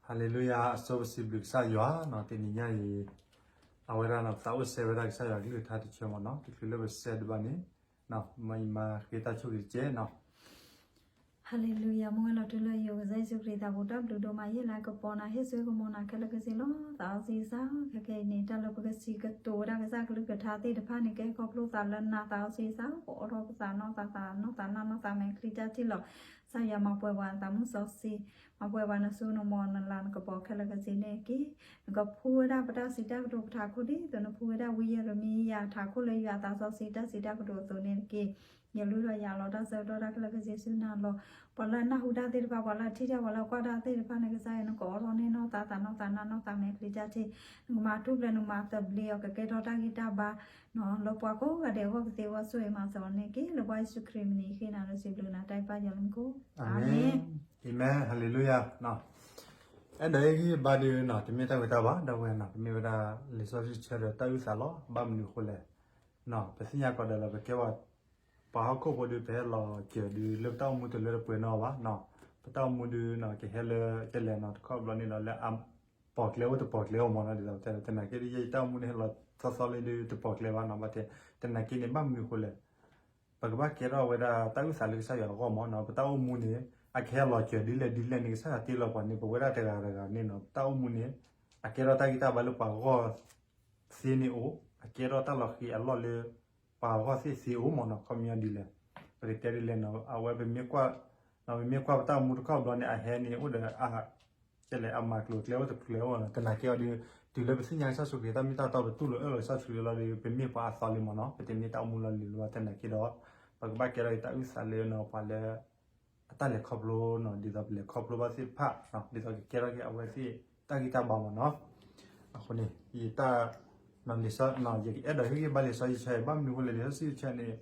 ဟါလ့လူယၤ, အဆိပစံးဘျုးကစၢ်ယွၤနီၤ, တနံၤညါအံၤ အဝဲဒၣ်နီၤ ပသးအိၣ်စဲဝဲဒၣ်ကစၢ်ယွၤကလုၢ်ကထါတဆၢမ့ၢ်နီၤ, တချုးလၢပစဲဒံးဘၣ်န့ၣ် မၤယမၤဃ့တၢ်ဆိၣ်ဂ့ၤတက့ၢ်နီၤ. ဟါလ့လူယၤ, မ့ၢ်ဝဲလီၤတုၤလၢယိၤကစၢ်ယ့ၣ်ၡူးခရံာ်သးပူၤ တၢ်ဘျုးဒိၣ်မးယဲၢ်လၢကပီၤနၤ ဟ့ၣ်စွ့ကမီၤနၤခဲလၢာ်ခဲဆ့လီၤ. သးစီဆှံစၢ်, ခဲကနံၣ်အံၤန့ၣ် တၢ်လၢပကစံးကတိၤဝဲဒၣ်ကစၢ်ကလုၢ်ကထါသ့ၣ်တဖၣ်န့ၣ် ကဲခီဖျိသးလၢနၤ သးစီဆှံစၢ်, ပအိးထီၣ်ပသးနီၢ်သးသးနီၢ်သးနၢ်နီၢ်သးမဲာ်ချံတၢ်ထံၣ်လီၤ. ကစၢ်ယွၤမၤပှဲၤပှၤနသးမုၢ်စီဆှံ, မၤပှဲၤပှၤနစိနမီၤနလၤနကပီၤခဲလၢာ်ခဲဆ့န့ၣ်တက့ၢ်. နကဖှူဝဲဒၣ်ပတၢ်စံးတၢ်ကတိၤပထးခိၣ်ဒ်သိးနဖှူဝဲဒၣ်ဝံယံးရမံယၤထးခိၣ်လၢယွၤသးစီဆှံတၢ်စံးတၢ်ကတိၤအသိးန့ၣ်တက့ၢ်. ယလူၢ်ထီၣ်ယၤလီၤတၢ်ဆၢကတီၢ်တၢ်ခဲလၢာ်ခဲဆ့ဆူနၤလီၤ. ပှၤလၢအနၢ်ဟူတၢ်သ့ၣ်တဖၣ်, ပှၤလၢအထံၣ်တၢ်, ပှၤလၢအကွၢ်တၢ်သ့ၣ်တဖၣ်န့ၣ် ကစၢ်ယွၤ နကအိးထီၣ်န့ၢ်နီၢ်သးသးနီၢ်သးနၢ်နီၢ်သးမဲာ်ချံတၢ်ထံၣ်, နကမၤထူၣ်ဖျဲး နကမၤသဘျ့အီၤ ကကဲထီၣ်တၢ်ဂံၢ်တၢ်ဘါ လၢပှၤကိးဂၤဒဲးအဂီၢ် ကသ့ဝဲဆိၣ်ဂ့ၤမၤစၢၤအီၤန့ၣ်တက့ၢ်. လၢပှၤယ့ၣ်ၡူးခရံာ်မံၤန့ၣ် ယဃ့နၤလၢစံးဘျုးနၤတၢ်အံၤ ပၢ်ယွၤလၢမူခိၣ်, အၤမ့ၣ်. အၤမ့ၣ်, ဟါလ့လူယၤ. အဲၣ်ဒိးဟ့ၣ်ဂံၢ်ဘါဒုးနီၤ တမ့ၢ်တၢ်ဝဲတၢ်ဘၣ်, ဒီပုၢ်ဝဲၢ်နီၤ, တမ့ၢ်ဝဲဒၣ်လံာ်စီဆှံဆၢဒီးတၢ်အုၣ်သးလီၤ. ဘၣ်မနုၤအဃိလဲၣ်, ပသ့ၣ်ညါကီးဒီးလီၤ ပကဲဝဲ ပှၤဟီၣ်ခိၣ်ဖိဒုး ပဟဲလီၤစၢၤဒုး လၢပတၢ်အိၣ်မူတလၢတပှဲၤနီတဘျီဘၣ်နီၤ. ပတၢ်အိၣ်မူဒုးနီၤ ကဟဲလၢကလဲၤနီၤ တခီဘျီန့ၣ်ဒီး လၢအပီၣ်ကျဲအိၣ်တပီၣ်ကျဲအိၣ်မ့ၢ်နီၤ, ဒ်သိးတဲ တနာ်က့ဒီး ယဲယတၢ်အိၣ်မူန့ၣ် ဟဲလီၤသီသီလၢဒုး တပီၣ်ကျဲဘၣ်နီၤ, ဘၣ်တဲ တနာ်က့န့ၣ် ဘၣ်မနုၤအဃိလဲၣ်, ပကဘၣ်ကဲထီၣ်ဝဲဒၣ်တၢ်အုၣ်သးလၢကစၢ်ယွၤအဂီၢ်မ့ၢ်နီၤ. ပတၢ်အိၣ်မူန့ၣ် အကဟဲလီၤစၢၤဒ်လဲၣ်ဒ်လဲၣ်န့ၣ် ကစၢ်ယွၤတ့လီၤပှၤန့ၣ် ပဝဲဒၣ်တဂၤတဂၤန့ၣ်နီၤ ပတၢ်အိၣ်မူန့ၣ် အကဲထီၣ်တၢ်ဂံၢ်တၢ်ဘါလၢပှၤဂီၢ်သ့န့ၣ်အိၣ်, အကဲထီၣ်တၢ်လီၤဃံၤအလီၢ်လၢ ပှၤဂီၢ်သ့ၣ်သ့အိၣ်မ့ၢ်နီၤ. ခီပညီဒ်လဲၣ်, ပကတဲဒ်လဲၣ်နီၤ, အဝဲပမ့ၢ်ကွၢ်, ပမ့ၢ်ကွၢ်ပတၢ်အိၣ်မူတခီဘျီန့ၣ် အဟဲန့ၣ်အိၣ်ဒီး အကလဲၣ် အမၤကျိၤကျဲအိၣ်တကျဲအိၣ်နီၤ. တနာ်က့အီၤဒုး တုၤလၢပသ့ၣ်ညါကစၢ်ယ့ၣ်ၡူးခရံာ်တၢ်မ့ၢ်တၢ်တီ ပတူၢ်လိာ်အၢၣ်လီၤကစၢ်ယ့ၣ်ၡူးခရံာ်လီၤဒီး ပမ့ၢ်ပှၤအသီလံမ့ၢ်နီၤ, ပတမ့ၢ်တၢ်အိၣ်မူလီၤလံၤလီၤ. တနာ်က့ဒီး ပကဘၣ်ကဲထီၣ်က့ၤတၢ်အုၣ်သးလၢနီၤ ပှၤလၢ အတၢ်လဲၤခီဖျိနီၤ, ဒ်သိးပလဲၤခီဖျိဘၣ်သ့ၣ်တဖၣ်, ဒ်သိးကကဲထီၣ်က့ၤအဝဲသ့ၣ်တၢ်ဂံၢ်တၢ်ဘါမ့ၢ်နီၤ. အဃိန့ၣ် ယတၢ် လံာ်စီ, ယအဲၣ်ဒိးဟ့ၣ်ဂံၢ်ဘါလံာ်စီဆှံဆၢအံၤ ဘၣ်မနုၤအဃိလဲၣ်, လံာ်စီဆှံဆၢန့ၣ်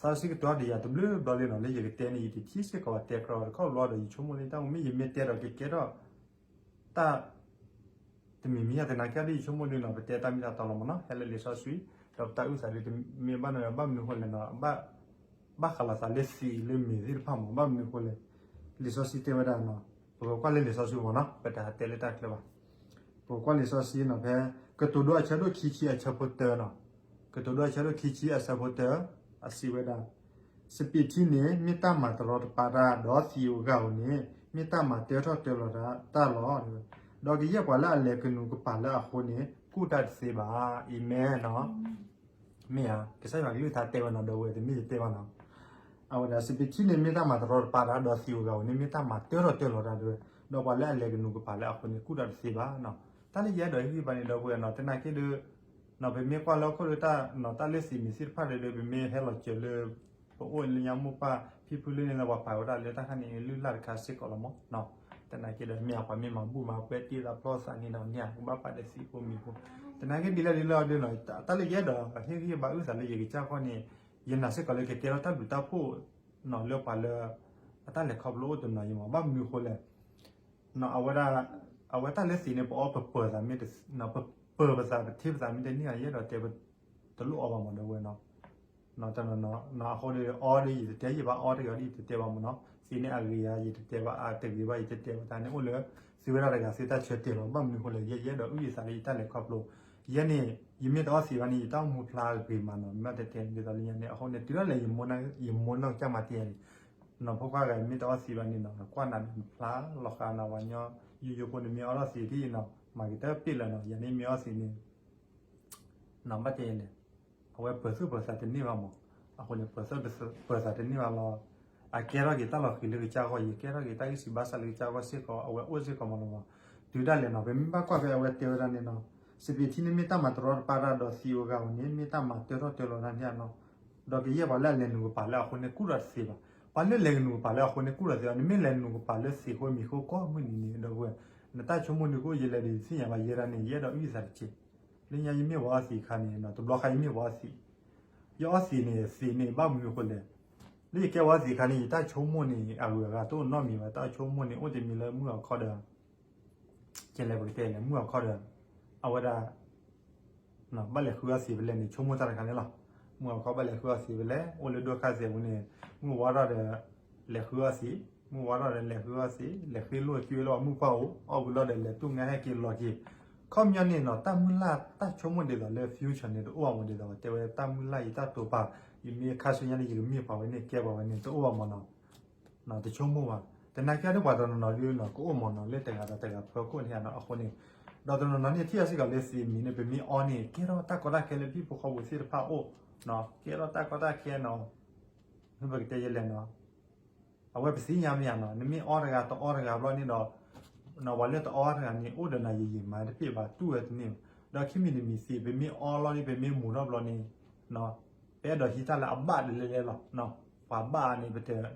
သးစီဆှံကတိၤတယာ်တဘျုးဘျီလံနီၤ, လၢယကတဲန့ၣ် ယတထံၣ်စ့ၢ်ကီး တဲကြၢးတခီဘျီဒီး ယဆိကမိၣ်လၢတၢ်အိၣ်မူ ယမ့ၢ်တဲဒီးကကဲထီၣ် တၢ် တမံၤမံၤညါ တနာ်က့ဒီး ယဆိကမိၣ်ဒုးနီၤ ပတဲတၢ်မ့ၢ်တၢ်တီလီၤမ့ၢ်နီၤ, ဟဲလၢလံာ်စီဆှံ ဒီးပတၢ်အုၣ်သးဒုး တမ့ၢ်ဘၣ်နီၤ, ဘၣ်မနုၤအဃိလဲၣ်နီၤ, ဘၣ်ဃးလိာ်သးလၢသံးလၢမ့ၤသ့ၣ်တဖၣ်မ့ၢ်, ဘၣ်မနုၤအဃိလဲၣ်, လံာ်စီဆှံတဲဝဲဒၣ်နီၤ, ပကကွၢ်လၢလံာ်စီဆှံမ့ၢ်နီၤ, ပတဟးတဲလၢတၢ်ချၢဘၣ်. ပကကွၢ်လံာ်စီဆှံနီၤ ဖဲ ကတိၤဒိအဆၢဒိၣ်ခံဆံအဆၢဖိတၢနီၤ, ကတိၤဒိအဆၢဒိၣ်ခံဆံအဆၢဖိတၢ, အစံးဝဲဒၣ် စပံးထံန့ၣ် မ့ၢ်တၢ်မၤတရီတပါတၢ် ဒီးသံးဧိၤဂၤဧိၤန့ၣ် မ့ၢ်တၢ်မၤတၢထီၣ်တၢလီၤတၢ်လီၤ. ဒီးကယဲၢ်ပှၤလၢအလဲၤကနူၤကပၤလၢအဃိန့ၣ် ကူၣ်တၢ်တသ့ဘၣ်. အၤမ့ၣ်နီၤ. မ့ၢ်ဧါ, ကစၢ်ယွၤကလုၢ်ကထါတဲဝဲနီၤ, ဒီးဝဲတမ့ၢ်ယတဲဘၣ်နီၤ. အဝဲဒၣ် စပံးထံန့ၣ် မ့ၢ်တၢ်မၤတရီတပါတၢ် ဒီးသံးဧိၤဂၤဧိၤန့ၣ် မ့ၢ်တၢ်မၤတၢထီၣ်တၢလီၤတၢ်တဲဝဲ, ဒီးပှၤလၢအလဲၤကနူၤကပၤလၢအဃိန့ၣ် ကူၣ်တၢ်တသ့ဘၣ်နီၤ. တၢ်လၢယအဲၣ်ဒိးဟ့ၣ်ဂံၢ်ဘါန့ၣ် ဒီပုၢ်ဝဲၢ်နီၤ, တနာ်က့ဒီး ပမ့ၢ်ကွၢ်လၢဟီၣ်ခိၣ်ဒီး တၢ်လၢသံးမ့ၤသ့ၣ်တဖၣ်ဒီး ပမ့ၢ်ဟဲလီၤစၢၤလၢ ပအိၣ်လၢညါမိၢ်ပၢ်ဖံဖုလၢန့ၣ်လၢပှၤပာ်ဝဲဒၣ်လၢတၢ်ခါန့ၣ် လုၢ်လၢ်တခါစ့ၢ်ကီးလီၤမ့ၢ်နီၤ. တနာ်က့ဒီး မ့ၢ်ပှၤမ့ၢ်မၤဘူၣ်မၤပှဲၤတ့ၢ်သးဖျီသးန့ၣ်ဒီး မ့ၢ်ကဘၣ်ပာ်ဒီးသံးဖိမ့ၤဖိ, တနာ်က့ဒ်လဲၣ်ဒ်လဲၣ်ဒ်နီၤ, တၢ်လၢယအဲၣ်ဒိးဟ့ၣ်ဂံၢ်ဟ့ၣ်ဘါအုၣ်သးလၢယကစၢ်ခီန့ၣ် ယနာ်စ့ၢ်ကီးလၢကကဲထီၣ်တၢ်ဘျုးတၢ်ဖှိၣ်နီၤ လၢပှၤလၢ အတၢ်လဲၤခီဖျိအိၣ်တနီၤအံၤမ့ၢ်, ဘၣ်မနုၤအဃိလဲၣ် အဝဲဒၣ် အဝဲတၢ်လၢသံးန့ၣ် ပအီပပၢၤသးမ့ၢ် ပပၢၤပသး ပထံၣ်ပသးမ့ၢ်တန့ၢ်ဧါ ယအဲၣ်ဒိးတဲ တလိၣ်အီဘၣ်မ့ၢ် ဒီပုၢ်ဝဲၢ်နီၤ. အဃိဒီး အီဒီးယတတဲ ယဘၣ်အီတဂ့ၤဒီး ယတတဲဘၣ်မ့ၢ်နီၤ. သံးန့ၣ်အဂ့ၤဧါ ယတတဲဘၣ်, အတဂ့ၤဘၣ် ယတတဲဘၣ်. တၢ်န့ၣ်အိၣ်လၢ သုဝဲဒၣ်တဂၤသုတၢ်ဆၢတဲာ်လီၤ. ဘၣ်မနုၤအဃိလဲၣ် ယဲယအဲၣ်ဒိးအုၣ်ယသးလၢယတၢ်လဲၤခီဖျိ ယဲန့ၣ် ယမ့ၢ်တအီသံးဘၣ်န့ၣ် ယတၢ်အိၣ်မူဖျါဂ့ၤမးနီၤ. မ့ၢ်တဲတဲဒ်သိးလၢညါန့ၣ် အဃိန့ၣ် တုၤဒၣ်လဲာ် ယမိၢ်နီၢ်ကစၢ်မၤတ့ၢ်ယၤန့ၣ် နီၤ ဖိခွါဂၤ မ့ၢ်တအီသံးဘၣ်န့ၣ်နီၤ ကွၢ်နၤဒီးနဖျါလီၤဃာ်နၤ ပှၤညီယိယိဖိန့ၣ် မ့ၢ်အီထီၣ်သံးဒ်အံၤနီၤ မၤကတၢၢ်ပ့ၢ်လၢၤနီၤ. ယၤန့ၣ်မ့ၢ်အီသံးန့ၣ် နီၤ ဘၣ်တဲလဲၣ် အဝဲပၢၤသူၣ်ပၢၤသးတန့ၢ်ဘၣ်မ့ၢ်. အဃိန့ၣ် ပၢၤသူၣ်ပၢၤသးတန့ၢ်ဘၣ်လီၤ. အကဲထီၣ်က့ၤတၢ်လီၤဃံၤလၢကစၢ်ဂီၢ် ယကဲထီၣ်က့ၤတၢ်ဂံၢ်စံးဘါစၢ်လၢကစၢ်ဂီၢ်စ့ၢ်ကီး အဝဲအိၣ်စ့ၢ်ကီးမ့ၢ်လီၤမ့ၢ်. တုၤဒၣ်လဲာ်နီၤ ပမ့ၢ်ဘၣ်ကွၢ်ဖဲအဝဲတဲဝဲဒၣ်န့ၣ်နီၤ စပံးထံန့ၣ်မ့ၢ်တၢ်မၤတရီတပါတၢ် ဒီးသံးဧိၤဂၤဧိၤန့ၣ် မ့ၢ်တၢ်မၤတၢထီၣ်တၢလီၤတၢ်န့ၣ်နီၤ. ဒီးကယဲၢ်ပှၤလၢအလဲၤနုာ်ကပၤလၢအဃိန့ၣ် ကူၣ်တၢ်တသ့ဘၣ်. ပှၤလၢလဲၤနုာ်ကပၤလၢအဃိန့ၣ် ကူၣ်တၢ်တသ့ဘၣ်. နမ့ၢ်လဲၤနုာ်ကပၤလၢသံးဃိမ့ၤဃိကိးမုၢ်နံၤန့ၣ် ဒီပုၢ်ဝဲၢ် နတၢ်ဆိကမိၣ်န့ၣ်ကအိၣ်ယဲလဲၣ်ဒီး ယသ့ၣ်ညါဘၣ်ယဲဒၣ်န့ၣ် ယအဲၣ်ဒိးအုၣ်ယသးတက့ၢ်. လၢညါယမ့ၢ်ပှၤအီသံးအခါန့ၣ် တဘျီဃီယမ့ၢ်ပှၤအီသံး ယအီသံးန့ၣ် သံးန့ၣ် ဘၣ်မနုၤအဃိလဲၣ်. လၢယကဲဝဲသံးအခါန့ၣ် ယတၢ်ဆိကမိၣ်န့ၣ် အဂုၤအဂၤတအိၣ်နီတမံၤဘၣ်. တၢ်ဆိကမိၣ်န့ၣ် အိၣ်တမံၤလၢမုၢ်အခီဒီး ကဲလဲၣ်ပကတဲလဲၣ် မုၢ်အခီဒီး အဝဲဒၣ် ဘၣ်လဲၤဃုအီသံးဖဲလဲၣ်န့ၣ် ဆိကမိၣ်တၢ်တခါန့ၣ်လီၤ. မုၢ်အခီဘၣ်လဲၤဃုအီသံးဖဲလဲၣ် အိၣ်လၢဒိၣ်ခါသဲးပူၤန့ၣ် မုၢ်ဝါထီၣ်ဒီး လဲၤဃုအီသံး မုၢ်ဝါထီၣ်ဒီးလဲၤဃုအီၣ်သ့, လဲၤဃ့လိၣ်ကၠူလၢအမုၣ်ကွၢ်အိၣ်, အီၣ်ဝံၤလီၤဒီးလဲၤတူၢ်ငါဟဲက့ၤလီၤက့ၤ. ခီပညီန့ၣ်နီၤ တၢ်မုၢ်လၢ်တၢ်ဆိကမိၣ်ဒ်သိးလၢ future န့ၣ် တအိၣ်ဘၣ်မး ဒ်သိးပတဲဝဲ တၢ်မုၢ်လၢ်အံၤတၢ်တိာ်ပာ်, ယမ့ၢ်ခါဆူညါန့ၣ် ယကမ့ၢ်ပှၤဝဲန့ၣ် ကဲပှၤဝဲန့ၣ် တအိၣ်ဘၣ်မးနီၤ. တဆိကမိၣ်ဘၣ်. သနာ်က့ဒီးပှၤတနီၤနီၤဒုးနီၤ ကအိၣ်မးနီၤ လၢတဂၤဒီးတဂၤဖၢခိၣ်န့ၣ်နီၤ အဃိန့ၣ်, ဒီးတနီၤနီၤန့ၣ် ထံၣ်အီၤစ့ၢ်ကီးလၢသ့မံၤန့ၣ် ပမ့ၢ်အီန့ၣ် ကဲထီၣ်တၢ်ကီတၢ်ခဲလၢဟံၣ်ဖိဃီဖိသ့ၣ်တဖၣ်အအိၣ်, ကဲထီၣ်တၢ်ကီတၢ်ခဲနီၤ, မ့ၢ်ပကတဲယဲလဲၣ်နီၤ အဝဲပသ့ၣ်ညါမ့ၢ်ဧါနီၤ နမ့ၢ်အီတဂၤတအီတဂၤဘျီန့ၣ်ဒီး, ပှၤလၢတအီတဂၤန့ၣ် အိၣ်ဒီးနၤယံာ်ယံာ်မးတပ့ၢ်ဘၣ် တူၢ်ဝဲတန့ၢ်ဘၣ်. ဒီးခံမံၤတမံၤသ့ ပမ့ၢ်အီလီၤန့ၣ် ပမ့ၢ်မူၤထီၣ်ဘျီန့ၣ်, ပအဲၣ်ဒိးဟံးတၢ်လၢအဘၣ်ဒ်လဲၣ်လဲၣ်လီၤ. ပှၤဘၣ်န့ၣ် ပတ,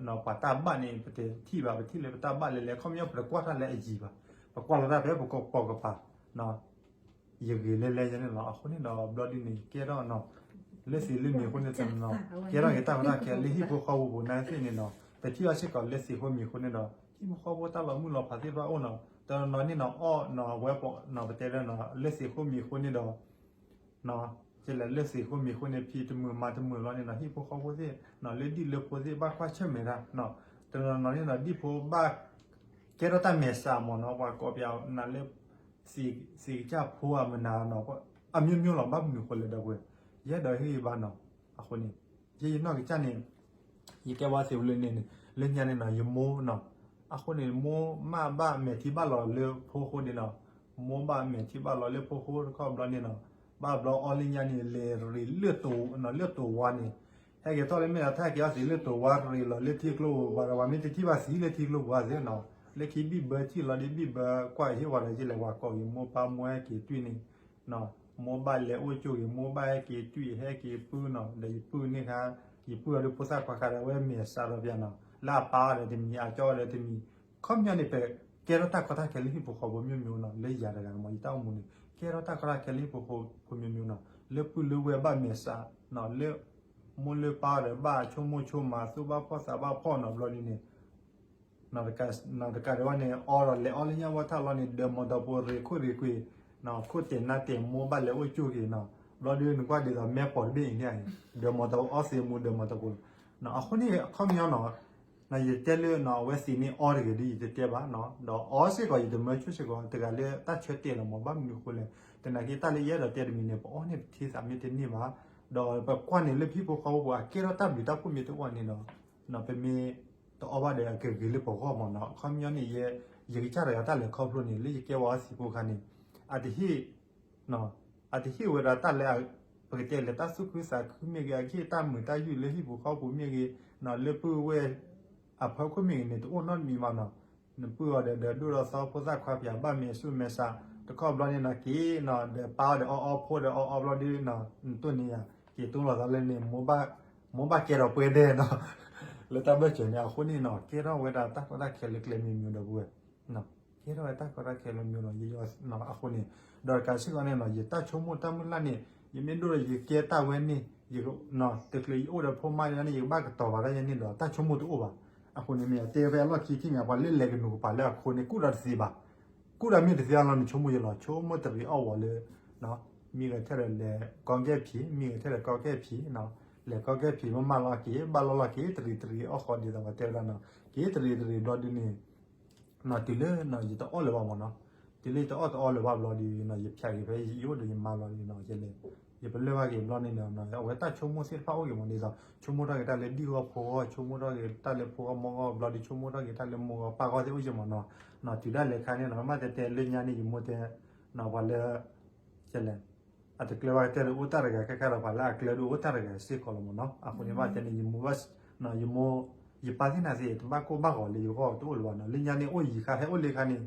ပှၤတၢ်ဘၣ်န့ၣ် ပတထံၣ်ဘၣ်, ပထံၣ်လၢပတၢ်ဘၣ်လဲၣ်လဲၣ် ခီပညီပတကွၢ်တၢ်လၢအယံၤဘၣ်, ပကွၢ်လီၤတၢ်ဖဲပကပိာ်ကပၤ ယဂ့ၤလဲၣ်လဲၣ်ယဲန့ၣ်လီၤ. အဃိန့ၣ်ဒီးဘျီဒ်န့ၣ် ကဲထီၣ်နီၤ, လၢသ့လၢမံၤအဃိန့ၣ်တနီၤ, ကဲထီၣ်က့ၤတၢ်ကီတၢ်ခဲလၢဟံၣ်ဖိဃီဖိပူၤနာ်သ့ၣ်န့ၣ်နီၤ, ပထံၣ်အီၤစ့ၢ်ကီးလၢသ့ဃိမံၤအဃိန့ၣ်ဒီး ဟံၣ်ဖိဃီဖိတၢ်လီၤမုၢ်လီၤဖးသ့ၣ်တဖၣ်အိၣ်နီၤ, တနီၤနီၤန့ၣ်နီၤ အီၣ်နီၤ အဝဲပနီၤ ပတဲလၢနီၤ လၢသ့ဃိမံၤအဃိန့ၣ်ဒီး ကဲလဲၣ် လၢသ့ဃိမံၤအဃိန့ၣ် ဖံးတမုာ်မၤတမုာ်လီၤန့ၣ်နီၤ ဟံၣ်ဖိဃီဖိသ့ၣ်နီၤ လၢဒံၣ်လၢဖိသ့ၣ် ဘၣ်ကွၢ်ဆၢၣ်မဲာ်တၢ်နီၤ, တနီၤနီၤန့ၣ်နီၤ ဒံၣ်ဖိဘၣ် ကဲထီၣ်တၢ်မဲာ်ဆှးမ့ၢ်နီၤ ပှၤကိးပယီၤနၤလၢ စံးကစၢ်ဖိအမနၤနီၤ အမျိုးမျိုးလီၤ ဘၣ်မနုၤဃိလဲၣ်ဒီပုၢ်ဝဲၢ်, ယအဲၣ်ဒိးဟ့ၣ်ဂံၢ်ဘါနီၤ, အဃိန့ၣ် ယဲယနီၢ်ကစၢ်န့ၣ် ယကဲဝဲသ့ဝံၤလၢန့ၣ်န့ၣ် လၢညါန့ၣ်နီၤ ယမိၢ်နီၤ, အဃိန့ၣ် မိၢ်မးဘၣ်မဲာ်ထံဘၣ်လီၤလၢဖိဃိဒ်နီၤ, မိၢ်ဘၣ်မဲာ်ထံဘၣ်လီၤလၢဖိဃိတခီဘျီန့ၣ်နီၤ, ဘၣ်ဘျီအီလၢညါန့ၣ် လဲၤရ့ၣ်လၢတိၤ လၢတိၤဝါန့ၣ်, ဟဲက့ၤထီၣ်လၢမ့ၢ်ဒီး ထါက့ၤအီၣ်သံလၢတိၤဝါရ့ၣ်လီၤလၢထံကျိပူၤ ပှၤဒီးပှၤမ့ၢ်တထံၣ်ဘၣ်သံလၢထံကျိပူၤဘၣ်သ့နီၤ, လၢခံဘံၣ်ဘၢထံၣ်လီၤဒီးဘံၣ်ဘၢကွၢ်ဟ့ၣ်ဝဲဒီး ယလဲၤဝၤကိးက့ၤ မိၢ်ပၢ်မိၢ်ဟဲက့ၤတွံၢ်န့ၣ် မိၢ်ဘၣ်လဲၤအိၣ်ကၠိက့ၤ မိၢ်ဘၣ်ဟဲက့ၤတွံၢ် ဟဲက့ၤပုၢ်နီၤ ဒီးယပုၢ်န့ၣ်ခါ, ယပုၢ်အီၤဒီးဖိသၣ်ခွါခါဒီး အဝဲမဲာ်ဆှးဒီးပယီၤနီၤ လၢအပၢ်အီၤဒီးတမံၤ အကၠီအီၤဒီးတမံၤ, ခီပညီန့ၣ် ပကဲထီၣ်တၢ်ကီတၢ်ခဲလၢဟံၣ်ဖိဃီဖိ မျိုးမျိုး နီၤ, လၢယၤတဂၤမ့ၢ် ယတၢ်အိၣ်မူန့ၣ် ကဲထီၣ်တၢ်ကီတၢ်ခဲလၢဟံၣ်ဖိဃီဖိ မျိုးမျိုး နီၤ, လၢပုၢ်လၢဝဲၢ်ဘၣ်မဲာ်ဆှးနီၤ, လၢမိၢ်လၢပၢ်အီၤဒီးဘၣ်ဆိကမိၣ်ဆိကမး သူၣ်ဘၣ်ဖှီၣ်သးဘၣ်ဖှီၣ်နီၤ ဘျီဒ်န့ၣ် နီၤတကးဒံးဘၣ်န့ၣ် အီဒီးလဲၤအီလၢညၣ်ဝီထၣ်လီၤန့ၣ် ဒီးမီၤတၢ်ဖိရ့ခိၣ်ရ့ကွံာ်, ခိၣ်တဲာ်နါတဲာ် မိၢ်ဘၣ်လဲၤအိၣ်ကၠိက့ၤနီၤ, ဘျီဒုးနကွၢ်ဒ်သိး မဲာ်ပိာ်တဘ့ၣ်အံၤန့ၣ်, ဒီးမီၤတၢ်အီသံးမူ ဒီးမီၤတၢ်ဖိလီၤ. အဃိန့ၣ် အခီပညီနီၤ, ယတဲလၢနီၤ အဝဲသ့ၣ်န့ၣ်အီတဂ့ၤဒီး ယတတဲဘၣ်နီၤ, ဒီးအီစ့ၢ်ကီး ယတမၢဆိၣ်စ့ၢ်ကီး တဂၤလၢတၢ်ဆၢတဲာ်လီၤမး ဘၣ်မနုၤအဃိလဲၣ်, သနာ်က့တၢ်လၢယအဲၣ်ဒိးတဲတမံၤန့ၣ် ပအီန့ၢ်ပထံသးမ့ၢ်တန့ၢ်ဘၣ်, ဒီးပကွၢ်န့ၣ်လၢပဟံၣ်ဖိဃီဖိပူၤ အကဲထီၣ်တၢ်ဘျုးတၢ်ဖှိၣ်မ့ၢ်တအိၣ်န့ၣ်ဒီး ပမ့ၢ်တအီဘၣ်ဒီး အကဂ့ၤလၢပဂီၢ်မးနီၤ, အခီပညီန့ၣ် ယဲ ယကစၢ်တဂၤတၢ်လဲၤခီဖျိန့ၣ် လၢယကဲဝဲအီသံးဖိခါန့ၣ်, အတဟ့ၣ် အတဟ့ၣ်ဝဲဒၣ်တၢ်လၢ ပကတဲလဲၣ် တၢ်သူၣ်ခုသးခုမ့ၢ်ဂ့ၤ, အကဟ့ၣ်တၢ်မုာ်တၢ်ယုၢ်လၢဟံၣ်ပူၤဃီပူၤမ့ၢ်ဂ့ၤ, လၢပုၢ်ဝဲၢ်အဖီခိၣ်မ့ၢ်ဂ့ၤန့ၣ် တအိၣ်နီတမံၤဘၣ်နီၤ, နပုၢ်အီၤဒီး ဒီးဒိၣ်ဒီးသီဖိသၣ်ခွါပၠး ဘၣ်မဲာ်ဆူၣ်မဲာ်ဆှး, တခီဘျီန့ၣ်နီၤ က့ၤနီၤ ဒီးပၢ်အီၤဒီးအီအီဖိဒီးအီအီဘျီဒုးနီၤ နတိၢ်န့ၢ်ယၤ က့ၤတိလိာ်သးလၢန့ၣ် မိၢ်ဘၣ်ကဲထီၣ်ပှဲၤဒဲးနီၤ, လၢတၢ်ဘၢၣ်စၢၤန့ၣ် အဃိန့ၣ်နီၤ ကဲထီၣ်ဝဲဒၣ်တၢ်ကီတၢ်ခဲလၢကျဲမ့ၢ်မ့ၢ်ဒီပုၢ်ဝဲၢ် ကဲထီၣ်ဝဲတၢ်ကီတၢ်ခဲလၢမ့ၢ်လီၤ ယယီၤအဃိန့ၣ်, ဒီးတကးစ့ၢ်ကီးန့ၣ်နီၤ ယတၢ်ဆိကမိၣ်တၢ်မုၢ်လၢ်န့ၣ် ယမ့ၢ်ဒိၣ်ဒီးယကဲတၢ်ဝဲန့ၣ် ယ တချုးယအိၣ်ဒီးဖိမါန့ၣ် ယကဘၣ်ကတီၤဘၣ်ဒၣ်ယဲန့ၣ်ဒီး တၢ်ဆိကမိၣ်တအိၣ်ဘၣ်. အဃိန့ၣ် မ့ၢ်ယတဲဖဲအလီၢ်ခံထံၣ်န့ၣ် ပှၤလၢလဲၤကနူၤကပၤလၢအခိန့ၣ် ကူၣ်ဒီးတသ့ဘၣ်, ကူၣ်ဒီးမ့ၢ်တသ့အလီၢ်န့ၣ် ဆိကမိၣ်ယလီၤ ဆိကမိၣ်တရံးအီၣ်ဝီၤလၢ မ့ၢ်ဂဲၤထဲဒီးလဲၤကီကဲၣ်ဖံး မ့ၢ်ဂဲၤထဲဒီးကီကဲၣ်ဖံး, လဲၤကီကဲၣ်ဖံး မ့ၢ်မၤလီၤက့ၤ ဘၣ်လီၤလီၤက့ၤ တရံးတရံးအီၣ်ဃီဒ်သိးပှၤတဲဝဲဒၣ်နီၤ က့ၤတရံးတရံးဘျီဒုးန့ၣ် နီၤ တုၤလၢနီၤ ယတအီၣ်လၢၤဘၣ်မ့ၢ်နီၤ, တုၤလၢယတအီၣ်တအီလၢၤဘၣ်ဘျီဒုးနီၤ ယဖျါက့ၤဖဲယအိၣ်ဒီးယမါဘျီဒုးနီၤ ယလဲၤ ယပလၢၢ်ဘၣ်က့ၤဘျီန့ၣ်ဒီးနီၤ အဝဲတၢ်ဆိကမိၣ်သ့ၣ်တဖၣ်အိၣ်က့ၤမ့ၢ်ဒ်သိး ဆိကမိၣ်ထီၣ်က့ၤတၢ်လၢဒံၣ်ဂီၢ်ဖိဂီၢ် ဆိကမိၣ်ထီၣ်က့ၤတၢ်လၢဖိဂီၢ်မီၢ်ဂီၢ်ဘျီဒုး ဆိကမိၣ်ထီၣ်က့ၤတၢ်လၢမိၢ်ဂီၢ်ပၢ်ဂီၢ်သ့ၣ်အိၣ်က့ၤမ့ၢ်နီၤ, နီၤ တုၤဒၣ်လဲာ်ခါန့ၣ်နီၤ မ့ၢ်တဲတဲလၢညါန့ၣ် ယမိၢ်တဲ နီၤ ပှၤလၢ ကလဲၣ် အတကျဲဘၣ်ကတၢၢ်ဒီးအိၣ်တၢ်တဂၤ ခဲခါဒီးပှၤလၢအကျဲဒိၣ်အိၣ်တၢ်တဂၤစ့ၢ်ကီးလီၤမ့ၢ်နီၤ, အဃိန့ၣ် ဘၣ်တဲန့ၣ် ယမိၢ်ဘၣ် ယမိၢ် ယပၢ်သ့ၣ်နၤသ့ၣ် တဘၣ်ကိၢ်ဘၣ်ဂီၤလၢယဂီၢ်တအိၣ်လၢၤဘၣ်နီၤ, လၢညါန့ၣ် အိၣ်ယံၤခါ ဟဲအိၣ်လၢခါန့ၣ်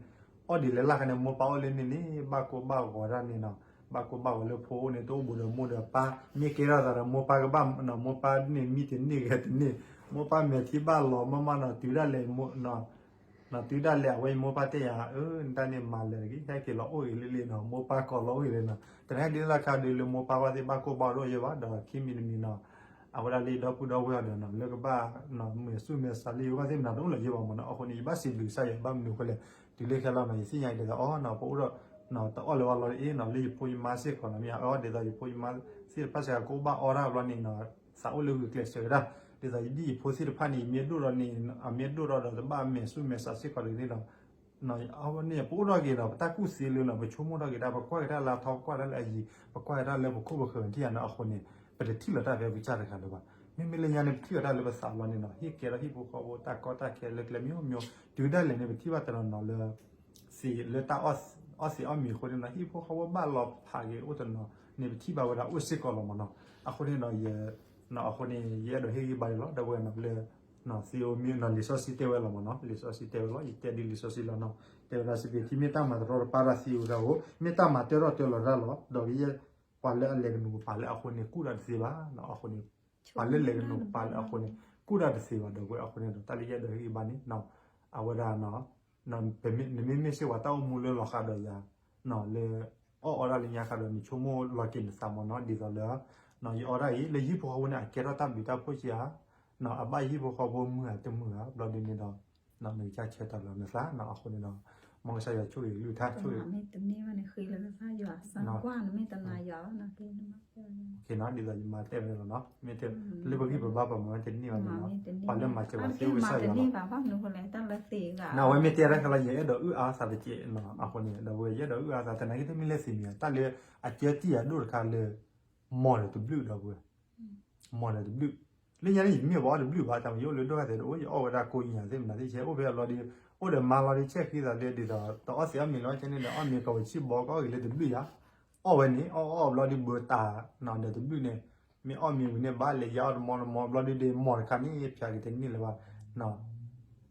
အီၣ်ဒ်လဲၣ်လၢ်ခါန့ၣ် မိၢ်ပၢ်အိၣ်လၢန့ၣ်န့ၣ် ဘၣ်ကိၢ်ဘၣ်ဂီၤဒၣ်န့ၣ်နီၤ, ဘၣ်ကိၢ်ဘၣ်ဂီၤလၢဖိအိၣ်န့ၣ် တအိၣ်ဘူးဒီးမိၢ်ဒီးပၢ် မ့ၢ်ကဲထီၣ်သးဒီးမိၢ်ပၢ်ကဘၣ်နီၤ, မိၢ်ပၢ်န့ၣ်မံတန့ၢ်ဂဲၤတန့ၢ်, မိၢ်ပၢ်မဲာ်ထံဘၣ်လီၤမးမးနီၤ, တုၤဒၣ်လဲာ် နီၤ တုၤဒၣ်လဲာ်အဝဲအံၤမိၢ်ပၢ်တဲယၤ အၢ နတၢ်န့ၣ်မၤလၢာ်တဂ့ၤ ဟဲက့ၤလီၤအိၣ်ဂ့ၤလံလံနီၤ, မိၢ်ပၢ်ကိးလီၤအိၣ်ဂ့ၤလံနီၤ, တနံၤဒ်သိးခါဒုးလၢမိၢ်ပၢ်ဝဲသ့ၣ်ဘၣ်ကိၢ်ဘၣ်ဒိၣ်ယဲဘၣ် ဒီးခံမံၤတမံၤနီၤ, အဝဲဒၣ်လၢယဒီပုၢ်ဒီဝဲၢ်အီၤဒီးနီၤ လၢကဘၣ် မဲာ်ဆူၣ်မဲာ်ဆှးလၢယဂီၢ်သ့ၣ်မနုၤတအိၣ်လၢၤယဲဘၣ်မ့ၢ်နီၤ, အဃိန့ၣ် ယဘၣ်စံးဘျုးကစၢ်ယွၤဘၣ်မနုၤအဃိလဲၣ်, တုၤလၢခဲလီၤနီၤ ယသ့ၣ်ညါအံၤဒ်သိး အီနီၤ ပအိၣ်ဒီး တအီၣ်လၢၤဘၣ်လီၤအ့နီၤ လၢယဖိယမါစ့ၢ်ကီးနီၤ မ့ၢ်အအီဒ်သိးယဖိယမါသ့ၣ်တဖၣ်စ့ၢ်ကီးကအိၣ်ဘၣ်အီတၢ်ဘျီန့ၣ်နီၤ, သးအိၣ်လၢဂုာ်ကျဲးစၢးဝဲဒၣ်, ဒီး ဒ်သိးယဒ်ယဖိသ့ၣ်တဖၣ်န့ၣ် ယမ့ၢ်ဒိၣ်ထီၣ်န့ၣ် အမ့ၢ်ဒိၣ်ထီၣ်ဒီးတဘၣ်မဲာ်ဆူၣ်မဲာ်ဆးစ့ၢ်ကီးတဂ့ၤန့ၣ်ဒီး အဝဲန့ၣ် ပအိၣ်ထီၣ်က့ၤဒီး ပတၢ်ကူၣ်သ့လၢနီၤ ပဆိကမိၣ်ထီၣ်က့ၤတၢ် ပကွၢ်က့ၤတၢ်လၢအထီပကွၢ်တၢ်လၢအယံၤ ပကွၢ်က့ၤတၢ်လၢပခိၣ်ပဃၢၤထံၣ်ယၤန့ၣ် အဃိန့ၣ် ပတထံၣ်လီၤတၢ်ဖဲပကစၢ်တဂၤလၢၤဘၣ်. မ့မ့ၢ်လၢညါန့ၣ် ပထံၣ်လီၤတၢ်လၢပသးဘျီန့ၣ်နီၤ ဟ့ၣ်ကဲထီၣ်ဟံၣ်ဖိဃီဖိတၢ်ကီတၢ်ခဲလၢကျဲမံၤမံၤ တုၤဒၣ်လဲာ်န့ၣ် ပထံၣ်ဘၣ်တနီၤနီၤလၢ သ့လၢတၢ်အီၣ်သ့အီၣ်မံၤအဃိန့ၣ်နီၤ ဟံၣ်ဖိဃီဖိဘၣ်လီၤဖးက့ၤအိၣ်တနီၤန့ၣ် ပထံၣ်ဘၣ်ဝဲဒၣ်အိၣ်စ့ၢ်ကီးလီၤမ့ၢ်နီၤ. အဃိန့ၣ်ဒီး အဃိန့ၣ် ယအဲၣ်ဒိးဟ့ၣ်ဂံၢ်ဘါန့ၣ်လီၤ ဒီပုၢ်ဝဲၢ်နီၤ လၢ သ့အိၣ်မ့ၢ်နီၤ လံာ်စီဆှံတဲဝဲလီၤမ့ၢ်နီၤ လံာ်စီဆှံတဲဝဲလီၤ ယတဲဒ်လံာ်စီဆှံလီၤနီၤ တဲဝဲဒၣ်စ့ၢ်ကီး ထံမ့ၢ်တၢ်မၤတရီတပါတၢ်သ့အိၣ်တၢ်အိၣ် မ့ၢ်တၢ်မၤတၢထီၣ်တၢလီၤတၢ်လီၤ ဒီးကယဲၢ် ပှၤလၢအလဲၤကနူးကပၤလၢအဃိန့ၣ် ကူၣ်တၢ်တသ့ဘၣ်နီၤ အဃိန့ၣ် ပှၤလၢလဲၤကနူးကပၤလၢအဃိန့ၣ် ကူၣ်တၢ်တသ့ဘၣ် ဒီပုၢ်ဝဲၢ် အဃိန့ၣ်ဒီး တၢ်လၢယအဲၣ်ဒိးဟ့ၣ်ဂံၢ်ဘါန့ၣ် အဝဲဒၣ် နမ့မ့ၢ်စ့ၢ်ကီးတၢ်အိၣ်မူလၢလီၤဃးဒီးယၤ လၢ အီၣ်အီဒၣ်လၢညါဃးဒီး နဆိကမိၣ်လီၤက့ၤနသးမ့ၢ်နီၤ ဒ်သိးလၢ ယအီဒၣ်အံၤ လၢဟံၣ်ဖိဃီဖိန့ၣ် အကဲထီၣ်တၢ်ဘျုးတၢ်ဖှိၣ်ဆံးဧါ အဘၣ်ဟံၣ်ဖိဃီဖိမုာ်ဧါတမုာ်ဧါ ဘျီဒ်န့ၣ်ဒီး နကစၢ်ဆၢထၢၣ်လီၤနသးနီၤ အဃိန့ၣ်ဒီး မ်ကစၢ်ယွၤဆိၣ်ဂ့ၤကလုၢ်ကထါဆိၣ်ဂ့ၤ ဒ်သိးယမၤတဲဝဲလီၤနီၤ မ့ၢ် လၢပဂံၢ်ပဘါပှၤမၤတန့ၢ်ဘၣ်န့ၣ်လီၤ ပှၤလၢမၤစၢၤပှၤသ့အိၣ်ကစၢ်ယွၤလီၤ နဝဲမ့ၢ်တဲတၢ်ခဲလၢာ် ယအဲၣ်ဒိးအုၣ်အါသးတက့ၢ်နီၤ အဃိန့ၣ် ဒီပုၢ်ဝဲၢ် ယအဲၣ်ဒိးအုၣ်အါသး တနာ်က့တမ့ၢ်လၢသ့ၣ်မံၤ တၢ်လၢအကဲတံၢ်ယၤဒိၣ်တခါလၢ မ်ဒီးတဘျုး ဒီပုၢ်ဝဲၢ် မ်ဒီးတဘျုး လၢညါန့ၣ် ယမ့ၢ်ပှၤအီၣ်တဘျုးဘၣ် တၢ်မ့ၢ်ယအိၣ်လၢဒိၣ်ဂၤသဲးတအိၣ် ယအီၣ်ဝဲဒၣ်ကိးညါသ့ၣ်မနုၤသ့ၣ် ဆဲးအိၣ်ဖဲအလီၢ်ဒီး အိၣ်ဒီးမါလီၤဒီး ဆဲးဃ့သးလၢဒ်သိး တအီၣ်သ့အီၣ်မ့ၤလီၤ ဆဲးန့ၣ်ဒီး အီၣ်မ့ၤကီးဝဲဆံးဘီကီၢ်ဂ့ၤလၢတဘျုးယၤ အီၣ်ဝဲန့ၣ် အီၣ်အီၣ်ဘျီဒီးဘၢတၢ်နီၤ ဒီးတဘျုးန့ၣ် မ့ၢ်အီၣ်မ့ၤဝံၤန့ၣ် ဘၣ်လဲၤယါအီၣ်တမီတမီ ဘျီဒုဒီး မ်တခါန့ၣ် ဖျါက့ၤတန့ၢ်လၢၤဘၣ်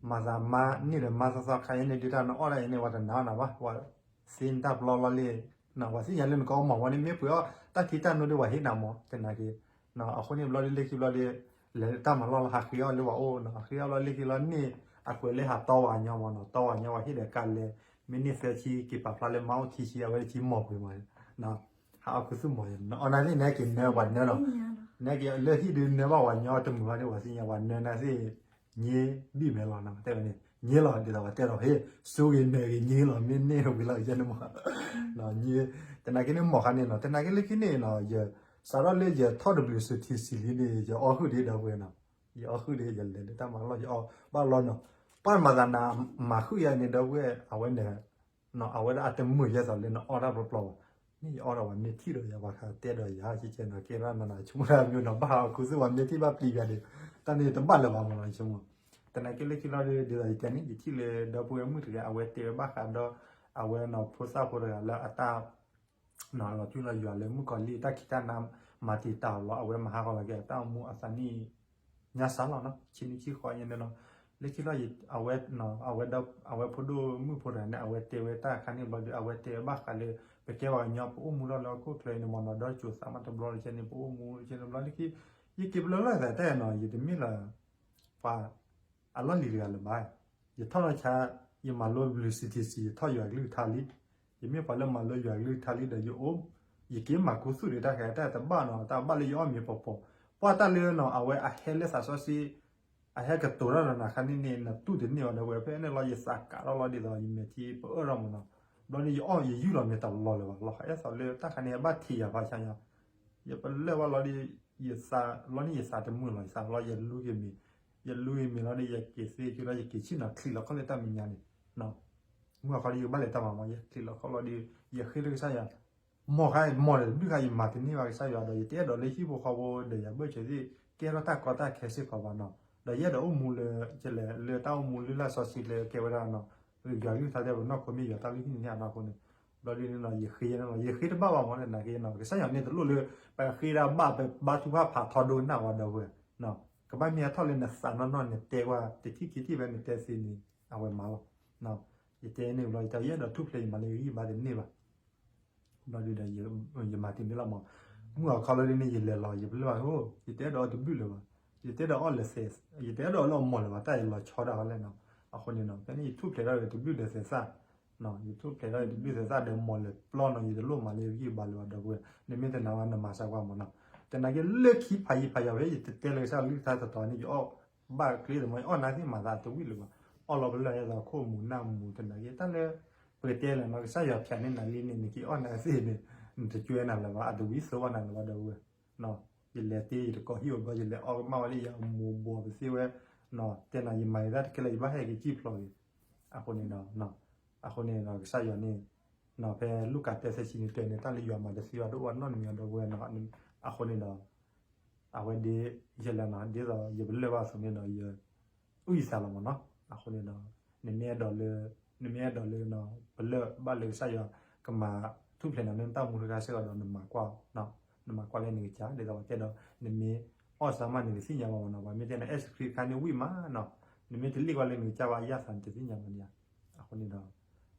မၤသးမါန့ၢ်ဒီးမါသီသီခါ ယဲန့ၣ်ဒုတၢ်နအီၣ်ဒၣ်အံၤန့ၣ် ပှၤတနာ်နၤဘၣ် ပှၤသ့နတၢ်ပျီလီၤလံ ပှၤသ့ၣ်ညါလၢနကအီၣ်မၤဝဲန့ၣ် မ့ၢ်ပှ့ၤအီၣ်တၢ်ထံတၢ်နိဒီး ပှၤဟ့ၣ်နၤမး တနာ်က့ အဃိန့ၣ် ဘျီဒုလၢခံဘျီဒု လဲၤတၢ်မၤလီၢ်လီၤ ဟးဃ့အီၣ်လၢပှၤအိၣ်နီၤ ဟးဃ့အီၣ်လီၤလၢခံလီၤန့ၣ် အကွဲးလၢဟးတီပှၤကညီမးနီၤ တီပှၤကညီ ပှၤဟ့ၣ်ဒီးကါလဲၤ မ့ၢ်န့ၢ်သၢဆံ က့ၤပာ်ဖျါလၢမါအိၣ်ခံဆံ အဝဲတဆံမီၢ်ပှ့ၤမး ဟးအီၣ်ခူသူၣ်မီၢ် နအီၣ်နၤသ့ၣ် နဟဲက့ၤနၢပှၤနၢလီၤ နဟဲက့ၤလၢဟံၣ်ဒုနၢဘၣ်ပှၤကညီတမုာ်ဘၣ်ဒီး ပှၤသ့ၣ်ညါပှၤနၢနၤသ့ၣ် ည့ဘံၣ်မဲာ်လီၤနီၤ တဲဝဲန့ၣ် ည့လီၤ ဒ်သိးပှၤတဲဒီး ဟ့ၣ် ဆိဂ့ၤနၢၤဂ့ၤည့လီၤ မ့ၢ်န့ၢ်ဝံၤလီၤကဲန့ၣ်မး တနာ်က့န့ၣ်မီၢ်ခါန့ၣ်နီၤ တနာ်က့လၢခံန့ၣ်နီၤ ယ စးထီၣ်လၢယထီၣ်တဘျုးစထံးစံးလံန့ၣ် ယအီၣ်ဟုၣ်ဒံး ဒီပုၢ်ဝဲၢ်နီၤ ယအီၣ်ဟုၣ်ဒံး ယလဲၤလၢတၢ်မၤလီၢ် ယအီၣ်ဘၣ်လီၤနီၤ ပှၤမၤသးနၤမၤဟုၣ်ယၤန့ၣ် ဒီပုၢ်ဝဲၢ် အဝဲန့ၣ် အဝဲဒၣ်အတမုာ်ယဲသိးလၢနအီၣ်တၢ်ပျီပျီဘၣ် မ့ၢ်ယအီၣ်ဒီးပှၤမ့ၢ်ထံၣ်ဒီးယၤ ပှၤခးတဲဒီးယၤ ကဲကဲနီၤ ကဲထီၣ်နၤနၤ ဆိကမိၣ်တၢ်မ့ၢ်နီၤ ဘၣ်ဟးအီၣ်ခူသူၣ် ပှၤမ့ၢ်ထံၣ်ဘၣ်ပျံၤယၤဒီး တၢ်န့ၣ်တဘၣ်လၢၤဘၣ်မးနီၤ ဆိကမိၣ် တနာ်က့လၢခံလီၤဒု ဒ်သိးယတဲန့ၣ် ယထံၣ်လၢ ဒီပုၢ်ဝဲၢ်မုၣ်တဂၤ အဝဲတဲဝဲဘၣ်ဃးဒီး အဝဲနီၤ ဖိသၣ်ဖိတဂၤလၢအတၢ် လီၤတူၢ်လီၤယွၤလၢမုၣ်ကီၤလံၢ်တၢ်ခံးတၢ်နါ မၤတံာ်တာ်အီၤလီၤ အဝဲမၤဟးဂီၤလီၤက့ၤအတၢ်အိၣ်မူအသးနံၣ် ညါစၢ်လီၤနီၤ ဆံနံၣ်ဆံဃီညါန့ၣ်လီၤ လၢခံလီၤ အဝဲ အဝဲ အဝဲဖိဒိၣ်မုၣ်ဖိတဂၤန့ၣ် အဝဲတဲဝဲတၢ်အခါန့ၣ်ဘျီဒီး အဝဲတဲဝဲဘၣ်ဃးလၢ ပကဲပှၤကညီ ပအိၣ်မူထီၣ်လၢဟီၣ်ခိၣ်ချၢအံၤန့ၣ်မ့ၢ်နီၤ ဒီးကၠိသးမးတဘျီလၢကဲန့ၣ် ပအိၣ်မူလၢကဲန့ၣ်ဘျီလၢခံ ယက့ၤပလၢလီၢ်သးတၢ်နီၤ ယတမ့ၢ်လၢ ပှၤ အလီၢ်လံၤတဂၤလၢၤဘၣ်. ယထီၣ်လီၤဆါ ယမၤလိဘျုးစံးထံးစံး ယထီၣ်ယွၤကလုၢ်ကထါလံ. ယမ့ၢ်ပှၤလၢမၤလိယွၤကလုၢ်ကထါလံဒီး ယအိၣ် ယက့ၤမၤခူသူၣ်ဒီးတၢ်ခဲ တၢ်တဘၣ်နီၤ တၢ်ဘၣ်လၢယအီၣ်မ့ၤပီၤပီၤ. ပှၤတၢ်လၢနီၤ အဝဲအဟဲလၢသးစီဆှံ အဟဲကတိၤတၢ်ဒီးနၤခါန့ၣ်န့ၣ် နတူၢ်တန့ၢ်အီၤဒီး ဝဲဖဲန့ၣ်လီၤ ယသးကးထီၣ်လီၤဒ်သိး ယမဲာ်ထံပအၢၣ်ထီၣ်မးနီၤ. ဘျီန့ၣ် ယအီၣ်ယယုၢ်လီၤမ့ၤတလီၤလၢၤဘၣ် လီၤဃးအဲၣ်သိးလၢတၢ်ခါန့ၣ် ဘၣ်ထံးယၤဖးဆါညါ ယပလၢၢ်ဘၣ်လီၤဒီး ယသးလီၤန့ၣ် ယသးတမုာ်လီၤ ယသးလီၤ ယလူက့ၤမ့ၤ ယလူက့ၤမ့ၤလီၤဒီး ယက့ၤသ့က့ၤလီၤ ယက့ၤဆ့ၣ်နီၤချံးလီၤခီၣ်လၢတၢ်မဲာ်ညါန့ၣ် မုၢ်အခီဒီး ယကဘၣ်လဲၤတၢ်မၤမီၤ ယချံးလီၤခီၣ်လီၤဒီး ယဃ့လၢကစၢ်ယွၤ မ်ခါ မ်ဒီးတဘျုးခါ ယမၤတန့ၢ်ဘၣ်ကစၢ်ယွၤဒီး ယတအဲၣ်ဒိးလၢဟံၣ်ဖိဃီဖိဒီးယၤဘၢၣ်စၢၤသ့ၣ် ကဲထီၣ်တၢ်ကီတၢ်ခဲစ့ၢ်ကီးဘၣ်နီၤ. ဒီးယအဲၣ်ဒိးအိၣ်မူလၢ ကလဲၣ် လၢတၢ်အိၣ်မူလၢလၢစီဆှံလၢကဲဝဲဒၣ်နီၤ ယွၤကလုၢ်ကထါတဲပနီၢ်ခိမ့ၢ်ယွၤတၢ်လုၢ်ဟံၣ်န့ၣ်အနီၢ်ခိန့ၣ် ဘျီဒ်န့ၣ်နီၤ ယဃ့န့ၣ်လီၤ ယဃ့တဘၣ်ဘၣ်မး တနာ်က့နီၤ ကစၢ်ယွၤန့ၣ်တလိၣ်လၢ ပဃ့ဒၣ်ဘၣ် ပဘါထုကဖၣ်ဖးထီဒိကနၣ်ဝဲဒီပုၢ်ဝဲၢ် ကဘၣ်မ့ၢ်အထီၣ်လၢနသးနီၢ်နီၢ် နတဲကွၢ် တထံၣ်ခံထံၣ်ဖဲနတဲသ့န့ၣ် အဝဲမၤလီၤ. ယတဲန့ၣ်ဘျီ ယတၢ်ယအဲၣ်ဒိးထူၣ်ဖျဲး ယမၤလၢဂံၢ်ဘါတန့ၢ်ဘၣ် ဘျီဒုဒီး ယမၤတန့ၢ်လီၤမး မုၢ်အခီလီၤဒ်န့ၣ် ယလဲၤလီၤ ယပလၢၢ်ဘၣ် ယတအဲၣ်ဒိးအီၣ်တဘျုးလၢၤဘၣ် ယတအဲၣ်ဒိးအီၣ်လၢသဲး ယတအဲၣ်ဒိးအီၣ်လၢအမီၢ်လၢၤဘၣ် တၢ်ယလီၤဆီဒၣ်ဝဲလဲၣ်နီၤ. အဃိန့ၣ်နီၤ ဖဲန့ၣ်ယထူၣ်ဖျဲးထီၣ်ဒီးတဘျုးဒီးသဲးသၣ် ယထူၣ်ဖျဲးထီၣ်ဒီးတဘျုးသဲးသၣ်ဒီးမီၢ်လဲၤပျီနီၤ ယတလိၣ်မၤလၢဂံၢ်ဘါလၢၤဘၣ်ဒီပုၢ်ဝဲၢ် နမ့ၢ်တနာ်ဝဲနမၤစၢၤကွၢ်မးနီၤ. တနာ်က့လၢခံဖးယံၤဖးယၤဝဲ ယတတဲလၢကစၢ်ကလုၢ်ကထါတတီၤန့ၣ် ယအီၣ်ဘၣ်ချ့တမီၤ ယအီၣ်နၤသ့ၣ်မၤသးတဝံၣ်လၢၤဘၣ် အီၣ်လီၤပလၢၢ်ယဲသိးခိၣ်မူၤနၢ်မူၤ တနာ်က့တၢ်လၢ ပကတဲလၢနီၤ ကစၢ်ယွၤဖျဲးန့ၢ်နၤလံန့ၣ် နကအီၣ်နၤသ့ၣ်န့ၣ် နတကွဲနၤလၢၤဘၣ် အတဝံၣ်သိးဘၣ်နၤလၢၤဘၣ်ဒီပုၢ်ဝဲၢ် ယလဲၤတ့ ယတကိးဟံၣ်အိၣ်ဘျီ ယလဲၤအီၣ်ကမၣ်ဝဲလၢယမိၢ်ဘှီပသ့ဝဲ, တဲနၤ ယမၤယသးတကဲလၢယဘၣ်ဟဲက့ၤစံၣ်ဖျိးက့ၤ, အဃိန့ၣ်ဒီး အဃိန့ၣ်ဒီး ကစၢ်ယွၤန့ၣ် ဖဲလူၤကၣ်တၢ သၢဆံန့ၣ်တဲန့ၣ် တၢ်လၢယွၤမၤတသ့ဘၣ်တအိၣ်နီတမံၤဒီပုၢ်ဝဲၢ်နီၤ, အဃိန့ၣ်ဒီး အဝဲဒ်ယဲလၢနီၤ ဒ်သိးယပလၢၢ်ဘၣ်အသိးန့ၣ်ဒီး ယအုၣ်ယသးလီၤမ့ၢ်နီၤ, အဃိန့ၣ်ဒီး နမ့ၢ်အဲၣ်ဒိးလၢ နမ့ၢ်အဲၣ်ဒိးလၢ ပလၢၢ်ဘၣ်လၢကစၢ်ယွၤ ကမၤထူၣ်ဖျဲးနၤလၢနတၢ်မူတခါစ့ၢ်ကီးဒီး နမၤကွၢ် နမၤကွၢ်လၢနကစၢ် ဒ်သိးပှၤတဲဒီး နမ့ၢ်အီၣ်စၢ်မး နကသ့ၣ်ညါဘၣ်မ့ၢ်နီၤ, ပှၤမ့ၢ်တဲနၤ အဲၣ်စခရံခါန့ၣ်ဝံၣ်မးနီၤ, နမ့ၢ်တလ့ၣ်ကွၢ်လၢနကစၢ်ဘၣ် အယၣ်သးနတသ့ၣ်ညါဘၣ်န့ၣ်ဧါ, အဃိန့ၣ်ဒီး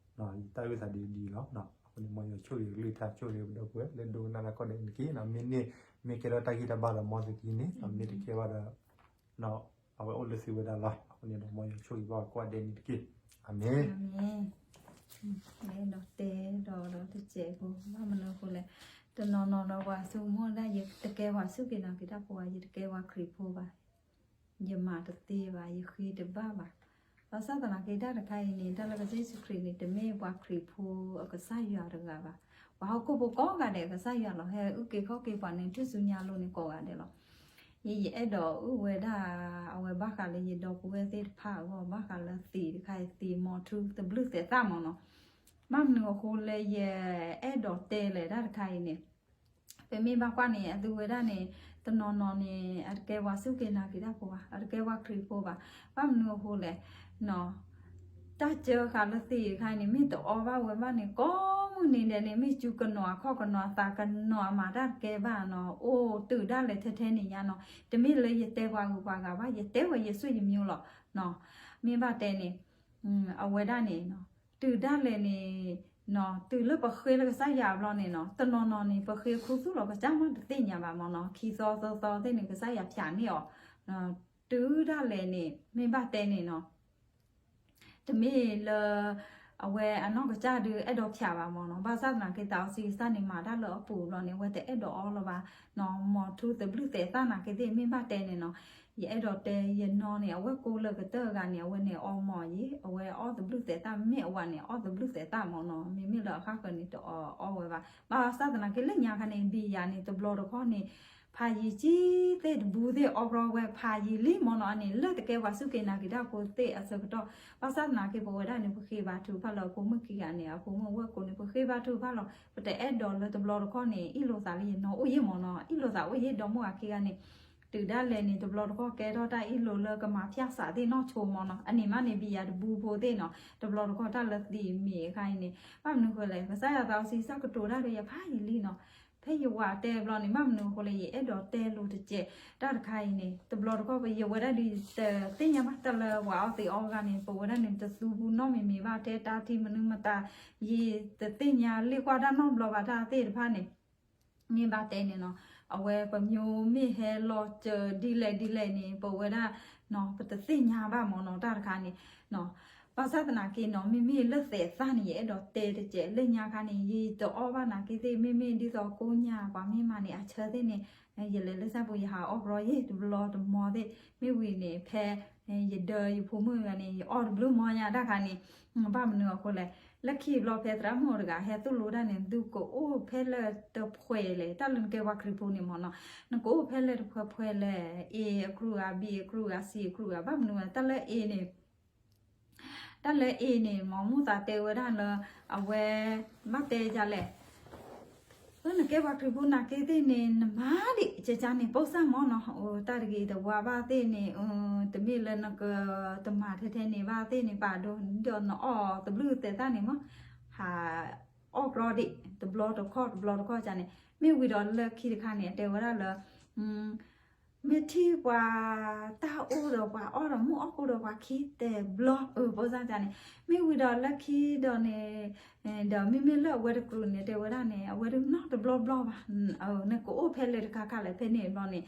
ယတၢ်အုၣ်သးဒ်ဒ်လီၤ, အဃိန့ၣ် မ်ယွၤဆိၣ်ဂ့ၤကလုၢ်ကထါ ဆိၣ်ဂ့ၤပဒီပုၢ်ဝဲၢ်လၢဒိကနၣ်တၢ်ခီၣ်ဒဲးန့ၣ်တက့ၢ်, မ့ၢ်န့ၢ် မ့ၢ်ကဲထီၣ်တၢ်ဂံၢ်တၢ်ဘါဒီးမ်သုက့ၤန့ၣ် မ့ၢ်တကဲဘၣ်ဒီး အဝဲအိၣ်လၢသုဝဲဒၣ်လီၤ, အဃိန့ၣ်ဒီး မ်ယွၤဆိၣ်ဂ့ၤဘၣ်ကိးဂၤဒဲးန့ၣ်တက့ၢ်, အၤမ့ၣ်. ဒီးတဲဒီးဒီးတစဲးဖိ ဘၣ်မနုၤအဃိလဲၣ်, တနီၤနီၤဒီးပှၤဆိကမိၣ်ဒၣ် ယတကဲပှၤစူၢ်က့ၤနာ်က့ၤတၢ်ဖိဘၣ်, ယတကဲပှၤခရံာ်ဖိဘၣ်, ယမၤတသ့ဘၣ်, ယဃ့တဘၣ်ဘၣ်. ဘၣ်ဆၣ်သနာ်က့တၢ်တခါအံၤန့ၣ် တၢ်လၢကစၢ်ယ့ၣ်ၡူးခရံာ်န့ၣ် တမ့ၢ်ပှၤခရံာ်ဖိအကစၢ်ယွၤတဂၤဘၣ်. ပှၤဟီၣ်ခိၣ်ဖိကိးဂၤဒဲးအကစၢ်ယွၤလီၤ. ဟဲအုၣ်က့ၤခီၣ်က့ၤပှၤန့ၣ် ထူၣ်စုညါလိၤန့ၣ်ကိးဂၤဒဲးလီၤ. ယ ယအဲၣ်ဒိးအုၣ်ဝဲဒၣ် အဝဲဘၣ်ဃးလၢယဒီပုၢ်ဝဲၢ်သ့ၣ်တဖၣ်အဂီၢ် ဘၣ်ဃးလၢသံးတခါအံၤ သံးမီၤထူသဘျုးသဲးသၣ်မ့ၢ်နီၤ. ဘၣ်မနုၤအဃိလၢယအဲၣ်ဒိးတဲလဲၣ်တၢ်တခါအံၤန့ၣ် ပမ့ၢ်ဘၣ်ကွၢ်န့ၣ် အသုဝဲဒၣ်န့ၣ် တနီၤနီၤန့ၣ် အတကဲပှၤစူၢ်က့ၤနာ်က့ၤတၢ်ဖိဘၣ်, အတကဲပှၤခရံာ်ဖိဘၣ်. ဘၣ်မနုၤအဃိလဲၣ်, တၢ်စၢဃာ်လၢသံးတခါအံၤန့ၣ် မ့ၢ်တအီဘၣ်ဝဲဘၣ်န့ၣ် ကိးမုၢ်နံၤဒဲးန့ၣ် မ့ၢ်စူၤကနိးအခီၣ်ကနိးအသးကနိးအမၤတၢ်တကဲဘၣ်နီၤ, အိၣ်တုၤဒၣ်လဲာ်ထဲထဲန့ၣ်ညါနီၤ. တမ့ၢ်လၢယတဲပှၤဂုၤပှၤဂၤဘၣ်, ယတဲဝဲယစွံၣ်ယမံၤလီၤ. မ့ၢ်ဘၣ်တဲန့ၣ် အဝဲဒၣ်န့ၣ် တုၤဒၣ်လဲာ်န့ၣ် တုၤလၢပဃ့လၢကစၢ်ယွၤအဘျီန့ၣ်နီၤ တနီၤနီၤန့ၣ် ပဃ့ခူသူၣ်လီၤကစၢ်မးတသ့ၣ်ညါဘၣ်မ့ၢ်နီၤ, ခံသီသၢသီသ့ၣ်န့ၣ် ကစၢ်ယွၤဖၠးန့ၢ်အီၤ, တုၤဒၣ်လဲာ်န့ၣ် မ့ၢ်ဘၣ်တဲန့ၣ်နီၤ တမ့ၢ်လၢ အဝဲအနီၢ်ကစၢ်ဒုးအဲၣ်ဒိးဖၠးဘၣ်မ့ၢ်နီၤ, ဘၣ်ဆၣ်သနာ်က့ သးစီဆှံကစၢ်န့ၣ် မၤတၢ်လၢအပူၤအဘျီန့ၣ် အဝဲတအဲၣ်ဒိးအီလၢၤဘၣ်နီၤ, မီၤထူသဘျုးသဲးသၣ်နာ်က့သ့ၣ် မ့ၢ်ဘၣ်တဲန့ၣ်နီၤ, ယအဲၣ်ဒိးတဲယနီၤန့ၣ် အဝဲကိးလၢကတၢၢ်အဂၤန့ၣ် အဝဲန့ၣ်အီမီၤယံၤ, အဝဲအီၣ်သဘျုးသဲးသၣ် မ့ၢ်အဝၤန့ၣ် အီၣ်သဘျုးသဲးသၣ်မ့ၢ်နီၤ, မ့မ့ၢ်လၢအဃၣ်ဃၢၤန့ၣ် တအီဝဲဘၣ်. ဘၣ်ဆၣ်သနာ်က့လၢညါခါန့ၣ် ဘံယၤန့ၣ် တဘျီတခီၣ်န့ၣ် ဖးယံၤကံသ့ၣ်တဘူသ့ၣ် အီဘျီဝဲဖးယံၤလံမ့ၢ်နီၤ, အန့ၣ်လၢတကဲပှၤစူၢ်က့ၤနာ်က့ၤတၢ်ဖိသ့ၣ်အဆၢကတီၢ်, ဘၣ်ဆၣ်သနာ်က့ ပဝဲဒၣ်န့ၣ် ပဃ့ဘါထုကဖၣ်လၢအဖိမုၣ်ခံဂၤန့ၣ် အဖိမုၣ်ဝဲၢ်ကိးန့ၣ် ပဃ့ဘါထုကဖၣ်လီၤ. ပတအဲၣ်ဒိးလၢတဘျီတခီၣ်န့ၣ် အ့ၣ်လိာ်သးလၢယနီၤအိၣ်ယ့ၢ်မ့ၢ်နီၤ, အ့ၣ်လိာ်သးအိၣ်ယ့ၢ် ဒီမိၢ်ဂၤခံဂၤန့ၣ် တုၤဒၣ်လဲာ်န့ၣ် တဘျီတခီၣ်ကဲထီၣ်တၢ်အ့ၣ်လိာ်လၢကမၤဖၠၣ်စးသ့ၣ်နီၢ်ဆိမ့ၢ်နီၤ, အန့ၣ်မးန့ၣ် ဘံယၤတဘူဖိသ့ၣ်နီၤ, တဘျီတခီၣ်တၢ်လၢသံးမ့ၢ်အခါအံၤန့ၣ် ဘၣ်မနုၤဃိလဲၣ် ကစၢ်ယွၤသးစီဆှံကတိၤတၢ်ဒီးယၤဖးယံၤလံနီၤ, ဖဲယဝၤတဲဘျီန့ၣ် ဘၣ်မနုၤအဃိလဲၣ် ယအဲၣ်ဒိးတဲလိၤတစဲး, တၢ်တခါအံၤန့ၣ် တဘျီတခီၣ်ပယဝဲဒၣ်ဒုးတသ့ၣ်ညါဘၣ် တၢ်လၢပှၤအီသံးအီဂၤန့ၣ် ပဝဲဒၣ်န့ၣ် တသူပူၤနီတမံၤမံၤဘၣ် ထဲတၢ်ထံမနုၤမတၤ ယတသ့ၣ်ညါလ့ၣ်ကွၢ်တၢ်နီတဘျီဘၣ် တၢ်သ့ၣ်တဖၣ်န့ၣ် မ့ၢ်ဘၣ်တဲန့ၣ်နီၤ, အဝဲပမျိုးမ့ၢ်ဟဲလီၤစၢၤဒ်လဲၣ်ဒ်လဲၣ်န့ၣ် ပဝဲဒၣ်နီၤ ပတသ့ၣ်ညါဘၣ်မ့ၢ်နီၤ တၢ်တခါန့ၣ်နီၤ, ဘၣ်ဆၣ်သနာ်က့နီၤ မ့မ့ၢ်လၢသဲးသၣ်န့ၣ် ယအဲၣ်ဒိးတဲတစဲး လၢညါခါန့ၣ် ယတအီၣ်ဘၣ်နာ်က့သ့ၣ် မ့မ့ၢ်ဒ်သိးကိးညါပှၤမ့ၢ်မၤန့ၣ် အဆၢသ့ၣ်န့ၣ် ယလဲၤလၢစၢ်ပူၤ ယဟးအီၣ်ပြီယ့ၢ်တဘျီတမီၤသ့ၣ် မ့ၢ်ဝံၤန့ၣ် ဖဲ ယဒၢယဖိမုၣ်ဂၤန့ၣ် ယအီၣ်တဘျုးမီၤညါတၢ်ခါန့ၣ် ဘၣ်မနုၤအဃိလဲၣ်, လၢခံဘျီဖဲသရၣ်မုၣ်တဂၤ ဟဲသိၣ်လိဒၣ်န့ၣ် သုကအိၣ်ဖဲလဲၣ်တဖှဲးလဲၣ်, တၢ်လၢနကဲပှၤခရံာ်ဖိန့ၣ်မ့ၢ်နီၤ, နကအိၣ်ဖဲလဲၣ်တဖှဲးဖှဲးလဲၣ်, Aအကြို Bအကြို Cအကြို ဘၣ်မနုၤဝဲ တၢ်လၢ A န့ၣ် တၢ်လၢ A န့ၣ် မ့ၢ်မိၣ်သးတဲဝဲဒၣ်လၢ အဝဲ ဘၣ်တဲဒ်လဲၣ်, လၢနကဲပှၤခရံာ်ဖိနာ်က့သ့ၣ်န့ၣ် နမၤဒံး ကကန့ၣ် ပိၢ်စၢ်မ့ၢ်နီၤ, တၢ်တဂ့ၤတဝါဘၣ်သ့ၣ်န့ၣ် တမ့ၢ်လၢနကတမၤထဲထဲန့ၣ်ဘၣ်သ့ၣ်န့ၣ် ပာ်ဒိၣ်ဒီးနအီၣ်သဘျုးသဲးသၣ်န့ၣ်မ့ၢ် ဟးအီၣ်ကြီဒံး တဘျီတခီၣ်တဘျီတခီၣ်ကန့ၣ်, မ့ၢ်ဝံၤဒီးလၢခံတခါန့ၣ် အတဲဝဲဒၣ်လၢ မ့ၢ်ထံၣ်ပှၤတၢ်အိၣ်ဒီးပှၤအီၣ်ဒီးမုၢ်အီၣ်ကိၣ်ဒီးပှၤခံတဲာ်ဘျီ အၢ ပိၢ်စၢ်ကန့ၣ်, မ့ၢ်ဝံၤဒီးလၢခံဒီးန့ၣ် ဒီးမ့မ့ၢ်လၢအဝဲတကြူးန့ၣ် တဲဝဲဒၣ်န့ၣ် အဝဲဒုးနီတဘျီဘျီဘၣ်, နကအိၣ်ဖဲလဲၣ်တခါခါလဲၣ် ဖဲန့ၣ်ဘျီန့ၣ်,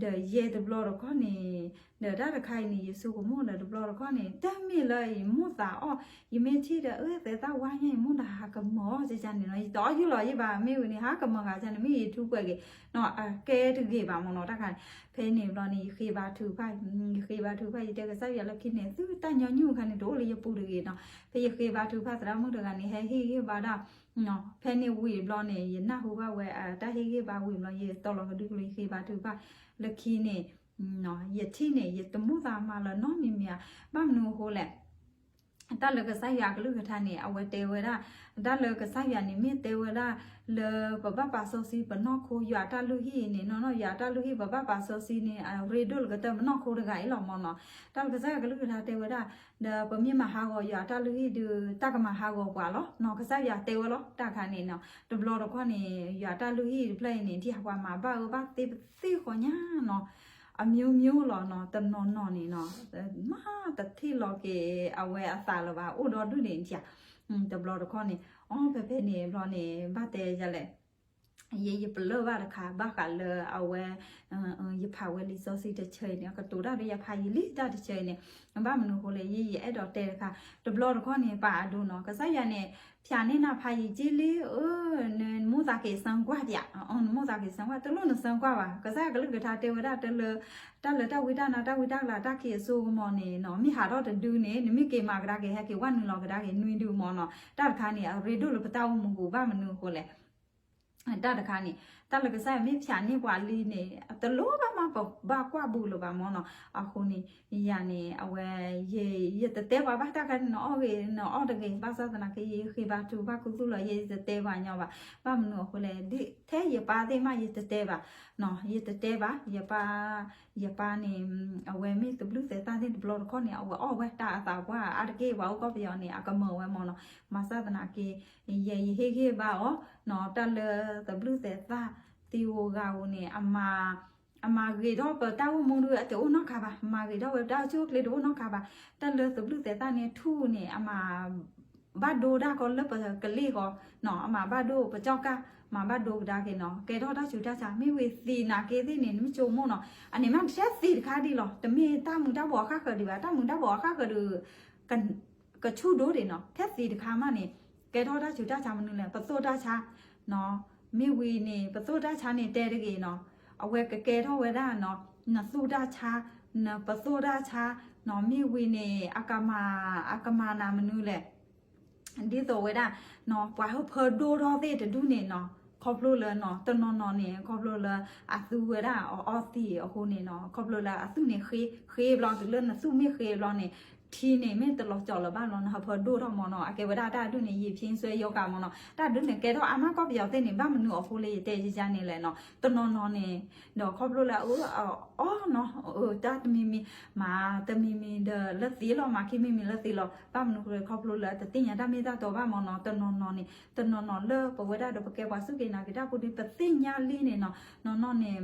ဒီးယဲတဘျီတခီၣ်န့ၣ် ဒီးတၢ်တခါအံၤန့ၣ် ယဆိကမိၣ်ဒီးတဘျီတခီၣ်န့ၣ် တမ့ၢ်လၢယမိၣ်သးအီၣ်, ယမ့ၢ်ထံၣ်ဒီး အၢ သဲးသၣ်ဝါညါ ယမိၣ်ဒီးဟးကမၢၤအီၣ်ကန့ၣ်နီၤ, ယတအီၣ်ယုၢ်လီၤယဘၣ် မ့ၢ်ဝံၤန့ၣ် ဟးကမၢၤဂၤကန့ၣ် မ့ၢ်ယထူးပှဲၤဂ့ၤနီၤ အကဲတဂ့ၤဘၣ်မ့ၢ်နီၤ တၢ်ခါန့ၣ်. ဖဲန့ၣ်ဘျီန့ၣ် ယဃ့ဘါထုကဖၣ်, ယဃ့ဘါထုကဖၣ် ယတဲကစၢ်ယွၤလၢခံန့ၣ် သုတၢ်ညီနုၢ်အခါန့ၣ် တအိၣ်လၢယပူၤတဂ့ၤနီၤ. ဖဲယဃ့ဘါထုကဖၣ်သရၣ်မုၣ်တဂၤန့ၣ် ဟဲဟ့ၣ်ဂံၢ်ဘါဒၣ် ဖဲန့ၣ်ဝံၤဘျီန့ၣ် ယနၢ်ဟူဘၣ်ဝဲ တၢ်ဟ့ၣ်ဂံၢ်ဘါဝံၤဘျီ ယတီၤလီၤကဒုကလိ ယဃ့ဘါထုကဖၣ်လၢခံန့ၣ် ယထံၣ်န့ၣ် ယတမိၣ်သးမၤလၢၤနီတမံၤမံၤဧါ, ဘၣ်မနုၤအဃိလဲၣ်. တၢ်လၢကစၢ်ယွၤအကလုၢ်ကထါန့ၣ် အဝဲတဲဝဲဒၣ်, တၢ်လၢကစၢ်ယွၤန့ၣ် မ့ၢ်တဲဝဲဒၣ်လၢ ပဘၣ်ပာ်စီဆှံပနီၢ်ခိ ယွၤအတၢ်လုၢ်ဟံၣ်အံၤန့ၣ် နီၢ်နီၢ် ယွၤအတၢ်လုၢ်ဟံၣ် ပဘၣ်ပာ်စီဆှံန့ၣ် အရ့ဒိၣ်လၢကတၢၢ်ပနီၢ်ခိတဂၤအံၤလီၤမ့ၢ်နီၤ. တၢ်လၢကစၢ်ယွၤအကလုၢ်ကထါတဲဝဲဒၣ်, ဒီးပမ့ၢ်မၤဟးဂီၤယွၤအတၢ်လုၢ်ဟံၣ်ဒုး တၢ်ကမၤဟးဂီၤပှၤလီၤနီၤ. ကစၢ်ယွၤတဲဝဲလီၤ တၢ်ခါန့ၣ်နီၤ. တဘျီတခီၣ်န့ၣ် ယွၤအတၢ်လုၢ်ဟံၣ်တဖျၢၣ်အံၤန့ၣ် ဒ်ပှၤမၤဘၣ်အၢဘၣ်သီပသ့ၣ်ဃီညါနီၤ အမျိုးမျိုးလီၤနီၤ. တနီၤနီၤန့ၣ်နီၤ မ့ၢ်တထံၣ်လီၤက့ၤအဝဲအသးလၢၤဘၣ် အိၣ်ဒီဒူၣ်န့ၣ်ဧါ. တဘျီတခီၣ်န့ၣ် အီ ဖဲဖဲန့ၣ်ဘျီန့ၣ် ဘၣ်တဲယၤလဲၣ်, ယ ယပလၢၢ်ဘၣ်တခါ ဘၣ်ဃးလၢအဝဲ ယဖးဝဲလံာ်စီဆှံတဆၢအံၤန့ၣ် အကတိၤတၢ်ဒီးယဖးယံာ်လံတၢ်တဆၢအံၤန့ၣ်, ဘၣ်မနုၤအဃိလဲၣ် ယ ယအဲၣ်ဒိးတဲတခါ, တဘျီတခီၣ်န့ၣ် ပာ်အဒိနီၤ ကစၢ်ယွၤန့ၣ် ဖၠးန့ၢ်နၤဖးယံာ်က့လံ, အၢ နမိၣ်သးက့ၤစၢကွၢ်ဖၠး, နမိၣ်သးက့ၤစၢကွၢ် တလိၣ်နစၢကွၢ်ဘၣ်. ကစၢ်ယွၤကလုၢ်ကထါတဲဝဲဒၣ်တလၢ တၢ်လၢတၢ်ဝံတၢ်နါ တၢ်ဝံတၢ်ကလၤ တၢ်ခံးအစိကမီၤန့ၣ်နီၤ မ့ၢ်ဟးထီၣ်တဒုန့ၣ် နမ့ၢ်က့ၤမၤကဒါက့ၤ ဟဲက့ၤဝဲနုာ်လီၤကဒါက့ၤနွံဒုမီၤနီၤ. တၢ်တခါန့ၣ် အရ့ဒိၣ်လၢပတၢ်အိၣ်မူပူၤ ဘၣ်မနုၤအဃိလဲၣ်. တၢ်တခါန့ၣ် တၢ်လၢကစၢ်ယွၤမ့ၢ်ဖၠးန့ၢ်ပှၤလံန့ၣ် တလိၣ်ဘၣ်မး ပဘၣ်ကွၢ်ဘူးလၢၤဘၣ်မီၤနီၤ. အဃိန့ၣ် ယၤန့ၣ် အဝဲ ယ ယတတဲပှၤဘၣ် တၢ်ခါန့ၣ် နအီၣ်ဂ့ၤ နအီၣ်တဂ့ၤ ဘၣ်ဆၣ်သနာ်က့ ယဃ့ဘါထုကဖၣ်ခူသူၣ်လီၤ ယတတဲပှၤညီဘၣ်. ဘၣ်မနုၤအဃိလဲၣ် ထဲယပၢ်သ့ၣ်မး ယတတဲဘၣ်နီၤ ယတတဲဘၣ်. ယပၢ် ယပၢ်န့ၣ် အဝဲမ့ၢ်သဘျုၣ်သဲးသၣ်သ့ၣ် တဘျီတခီၣ်န့ၣ် အဝဲအီၣ်ဝဲတၢ်အသးပှၢ်အါတက့ၢ် ပှၤအိၣ်ကီၢ်ပယီၤန့ၣ် အကမၢၤဝဲမီၤနီၤ. ဘၣ်ဆၣ်သနာ်က့ ယဲယဟ့ၣ်ဂံၢ်ဘါအီၤနီၤ တၢ်လၢသဘျုၣ်သဲးသၣ်သံဧိၤဂၤဧိၤန့ၣ် အမၤ အမၤဂ့ၤထီၣ်ပတၢ်အိၣ်မူဒုး အတအိၣ်နီတခါဘၣ်, မၤဂ့ၤထီၣ်ဝဲပတၢ်အိၣ်ဆူၣ်အိၣ်ချ့တအိၣ်နီတခါဘၣ်. တၢ်လၢသဘျုၣ်သဲးသၣ်န့ၣ်ထူၣ်န့ၣ် အမၤ ဘၣ်ဒိဒၣ်ကီလၢပကလ့ၢ်ဃီနီၤ အမၤဘၣ်ဒိပကၠီၣ်ကၢ် မၤဘၣ်ဒိကဒါက့ၤနီၤ ကဲထီၣ်တၢ်ဆူးတၢ်ဆါ မ့ၢ်ဝံၤသံးနာ်က့သ့ၣ်န့ၣ် နမ့ၢ်ဆိကမိၣ်နီၤ အန့ၣ်မ့ၢ်တဆဲးသံးတခါဒ်လီၤ တမ့ၢ်တၢ်မုာ်တၢ်ဘီးအဃၣ်ဃၢၤဒံးဘၣ် တၢ်မုာ်တၢ်ဘီးအဃၣ်ဃၢၤဒုး ကဆူၣ်ဒိၣ်ဒံးနီၤ ထဲသံးတခါမးန့ၣ် ကဲထီၣ်တၢ်ဆူးတၢ်ဆါမနုၤလဲၣ် ပသိၣ်တၢ်ဆါနီၤ မ့ၢ်ဝံၤန့ၣ် ပသိၣ်တၢ်ဆါန့ၣ်တဲတဂ့ၤနီၤ အဝဲကကဲထီၣ်ဝဲဒၣ်နီၤ နသူၣ်တၢ်ဆါ နပသိၣ်တၢ်ဆါနီၤ မ့ၢ်ဝံၤန့ၣ် အကမၤ အကမၤနၤမနုၤလဲၣ် ဒ်သိးဝဲဒၣ်နီၤ ပှၤဟၢဖၢဒိၣ်ထီၣ်သ့ၣ်တဒူၣ်န့ၣ်နီၤ ခီဖျိလၢနီၤ တနီၤနီၤန့ၣ် ခီဖျိလၢအသူဝဲဒၣ်အီအီသံးအဃိန့ၣ်နီၤ ခီဖျိလၢအသူၣ်န့ၣ်ဃ့ ဃ့ဘျီ တုၤလၢနသူၣ်မ့ၢ်ဃ့ဘျီန့ၣ် ထံန့ၣ်မ့ၢ်တလီၤကၠီၤလၢၤဘၣ်လီၤ နဟၢဖၢဒိၣ်ထီၣ်မီၤနီၤ အကဲဝဲဒၣ်တၢ်ဒုးန့ၣ် ယံာ်ဖံစွဲယီၤကးမီၤနီၤ တၢ်ဒုးန့ၣ်ကဲထီၣ်အါမးကီၢ်ပယီၤသ့ၣ်န့ၣ် ဘၣ်မနုၤအဃိလၢယတဲယယါန့ၣ်လဲၣ်နီၤ တနီၤနီၤန့ၣ် ဒီးခီဖျိလၢအအီနီၤ တၢ်တမံၤမံၤ မၤတမံၤမံၤဒီးလၢသံးလီၤ မၤခံမံၤမံၤလၢသံးလီၤ ဘၣ်မနုၤအဃိလဲၣ်ခီဖျိလၢတသ့ၣ်ညါတၢ်မ့ၢ်တၢ်တီဘၣ်မီၤနီၤ တနီၤနီၤန့ၣ် တနီၤနီၤလၢပဝဲဒၣ်ဒီးပကဲပှၤစူၢ်က့ၤနာ်က့ၤတၢ်ဖိဒုး ပသ့ၣ်ညါလံန့ၣ်နီၤ နီၤနီၤန့ၣ်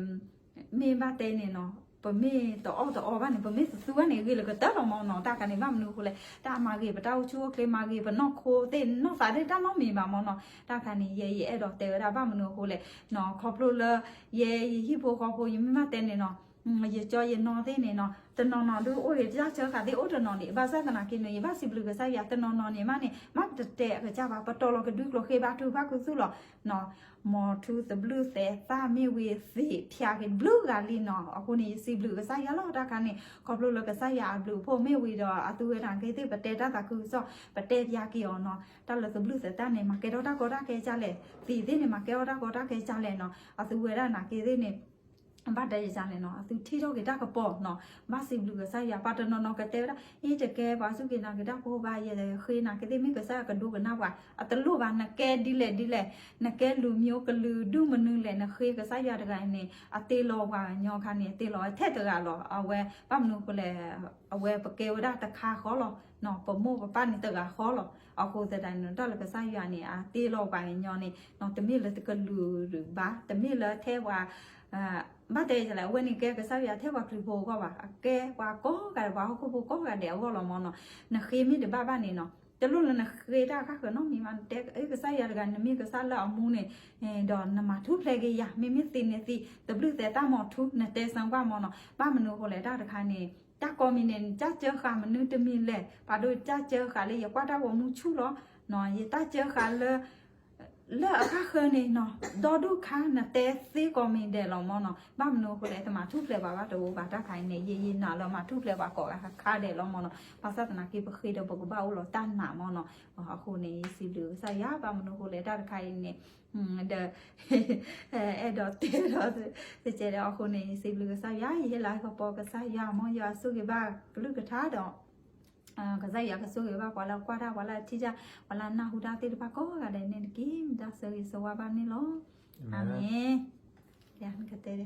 မ့ၢ်ဘၣ်တဲန့ၣ်နီၤ ပမ့ၢ်တအီၣ်တအီဘၣ်န့ၣ် ပမ့ၢ်တသူဘၣ်န့ၣ် ဂ့ၤလၢကတၢၢ်လီၤမီၤနီၤ တၢ်ခါန့ၣ် ဘၣ်မနုၤအဃိလဲၣ် တၢ်မၤဂ့ၤပတၢ်အိၣ်ဆူၣ်အိၣ်ချ့ မၤဂ့ၤပနီၢ်ခိသ့ၣ်နီၢ်သးသ့ၣ်တၢ်နီတမံၤဘၣ်မီၤနီၤ တၢ်ခါန့ၣ် ယဲယအဲၣ်ဒိးတဲဝဲဒၣ် ဘၣ်မနုၤအဃိလဲၣ် ခီဖျိလၢ ယဲယဟံၣ်ဖိဃီဖိ ယမ့ၢ်ဘၣ်တဲန့ၣ်နီၤ ယကၠီယနီၢ်သ့ၣ်န့ၣ်နီၤ တနီၤနီၤဒုးအိၣ်ဂ့ၤတၢ်ဆၢဃာ်သ့ၣ်အိၣ်တနီၤန့ၣ် ဘၣ်ဆၣ်သနာ်က့န့ၣ် ယဘၣ်စံးဘျုးကစၢ်ယွၤ တနီၤနီၤန့ၣ်မးန့ၣ် မ့ၢ်တတဲအကစၢ်ဘၣ် ပတီၤလီၤကဒုကျိၤဃ့ဘါထုကဖၣ်ခူသူၣ်လီၤ မီၤထူသဘျုးသဲးသၣ်မ့ၢ်ဝံၤသံးဖၠးက့ၤတဘျုးဂၤလံနီၤ အဃိန့ၣ် ယစံးဘျုးကစၢ်ယွၤလီၤ တၢ်ခါန့ၣ် ခီဖျိလၢကစၢ်ယွၤအဘျုးအဖှိၣ်မ့ၢ်ဝံၤဒီး အသူဝဲဒၣ်က့ၤသ့ၣ် ပတဲတၢ်သးခုကစီၣ် ပတဲပၠးက့ၤအီၤနီၤ တၢ်လၢသဘျုးသဲးသၣ်န့ၣ် မၤကဲထီၣ်တၢ်ကီတၢ်ခဲကလဲၣ် သံးသ့ၣ်န့ၣ် မၤကဲထီၣ်တၢ်ကီတၢ်ခဲကလဲၣ်နီၤ အသူဝဲဒၣ်နာ်က့သ့ၣ်န့ၣ် ဘၣ်တဲယၤန့ၣ်နီၤ အသူထံၣ်ထီၣ်က့ၤတၢ်ကပီၤနီၤ ဘၣ်စံးဘျုးကစၢ်ယွၤ ပှၤတနီၤနီၤကတဲဝဲဒၣ် အ့ တကဲပှၤစူၢ်က့ၤနာ်က့ၤတၢ်ဖိဘၣ် ယဃ့နာ်က့ၤသ့ၣ် မ့ၢ်ကစၢ်ယွၤကဒိကနၣ်ပှၤ အတလိၣ်ဘၣ် နကဲဒ်လဲၣ်ဒ်လဲၣ် နကဲလူၤမံၤကလုာ်ဒူၣ်မနုၤလဲၣ် နဃ့ကစၢ်ယွၤတဂၤန့ၣ် အတ့လီၤပှၤကညီခါန့ၣ် တ့လီၤထဲတဂၤလီၤ အဝဲ ဘၣ်မနုၤအဃိလဲၣ် အဝဲပကဲဝဲဒၣ်တခါဃီလီၤ ပမိၢ်ပပၢ်န့ၣ်တဂၤဃီလီၤ အဃိသတးန့ၣ် တၢ်လၢကစၢ်ယွၤန့ၣ် အတ့လီၤပှၤကညီန့ၣ် တမ့ၢ်လၢတကလုာ်ဘၣ် တမ့ၢ်လၢထဲပှၤ ဘၣ်တဲလဲၣ် အဝဲန့ၣ်ကဲကစၢ်ယွၤထဲပှၤခရံာ်ဖိအဂီၢ်ဘၣ် အကဲပှၤကိးဂၤဒဲး ပှၤဟီၣ်ခိၣ်ဖိကိးဂၤဒဲးအဂီၢ်လီၤမီၤနီၤ နဃ့မ့ၢ်တဘၣ်ဘၣ်န့ၣ်နီၤ တလိၣ်လၢနဃ့တၢ်ဃၣ်ဃၢၤနီတမံၤဘၣ် နတဲကစၢ်ယွၤတဂၤ နမ့ၢ်ကစၢ်လၢအမူန့ၣ် ဒီးနမၤထူဖျဲးက့ၤယၤ မ့မ့ၢ်သံးန့ၣ်သံး သဘျုးသဲးသၣ်မီၤထူ နတဲစၢကွၢ်မီၤနီၤ ဘၣ်မနုၤအဃိလဲၣ် တၢ်တခါန့ၣ် တၢ်ကိးမံၤန့ၣ် နတၢ်စၢဃာ်မနုၤတမံၤလဲၣ်, ပာ်ဒိၣ်တၢ်စၢဃာ်လၢယကွၢ်တၢ်ဂီၤမူဆူၣ်လီၤ. ယတၢ်စၢဃာ်လၢ လၢအဃၣ်ဃၢၤန့ၣ်နီၤ, ဒီဒူၣ်ခါ နတဲသ့ကိးမံၤဒဲးလီၤမၢ်နီၤ. ဘၣ်မနုၤအဃိလဲၣ်, တမၤထူၣ်ဖျဲးဘၣ်ဘၣ်တအိၣ်ဘၣ်တၢ်ခါအံၤန့ၣ်, ယယနာ်လၢမၤထူၣ်ဖျဲးဘၣ်ကိးဂၤခါဒဲးလီၤမၢ်နီၤ. ဘၣ်ဆၣ်သနာ်က့ ပဃ့ဒီးပကဘၣ်အိၣ်လီၤတၢ်နာ်မၢ်နီၤ. အဃိန့ၣ် ယစံးဘျုးကစၢ်ယွၤ, ဘၣ်မနုၤအဃိလဲၣ်, တၢ်တခါအံၤန့ၣ် ဒီး အဲၣ်ဒိးတဲဒီး တကဲဒီး အဃိန့ၣ် ယစံးဘျုးကစၢ်ယွၤ, ယဟ့ၣ်လၤကပီၤကစၢ်ယွၤ, မ်ယွၤဆိၣ်ဂ့ၤဘၣ်ကလုၢ်ကထါဒီး ကစၢ်ယွၤကဆိၣ်ဂ့ၤဘၣ်ပှၤလၢကွၢ်တၢ်, ပှၤလၢထံၣ်တၢ်, ပှၤလၢနၢ်ဟူတၢ်သ့ၣ်တဖၣ်ကိးဂၤဒဲးန့ၣ်တက့ၢ်. မ့ၢ်တၢ်ဆၢဂ့ၤဆၢဝါဘၣ်န့ၣ်လီၤ. အၤမ့ၣ်. နကတဲ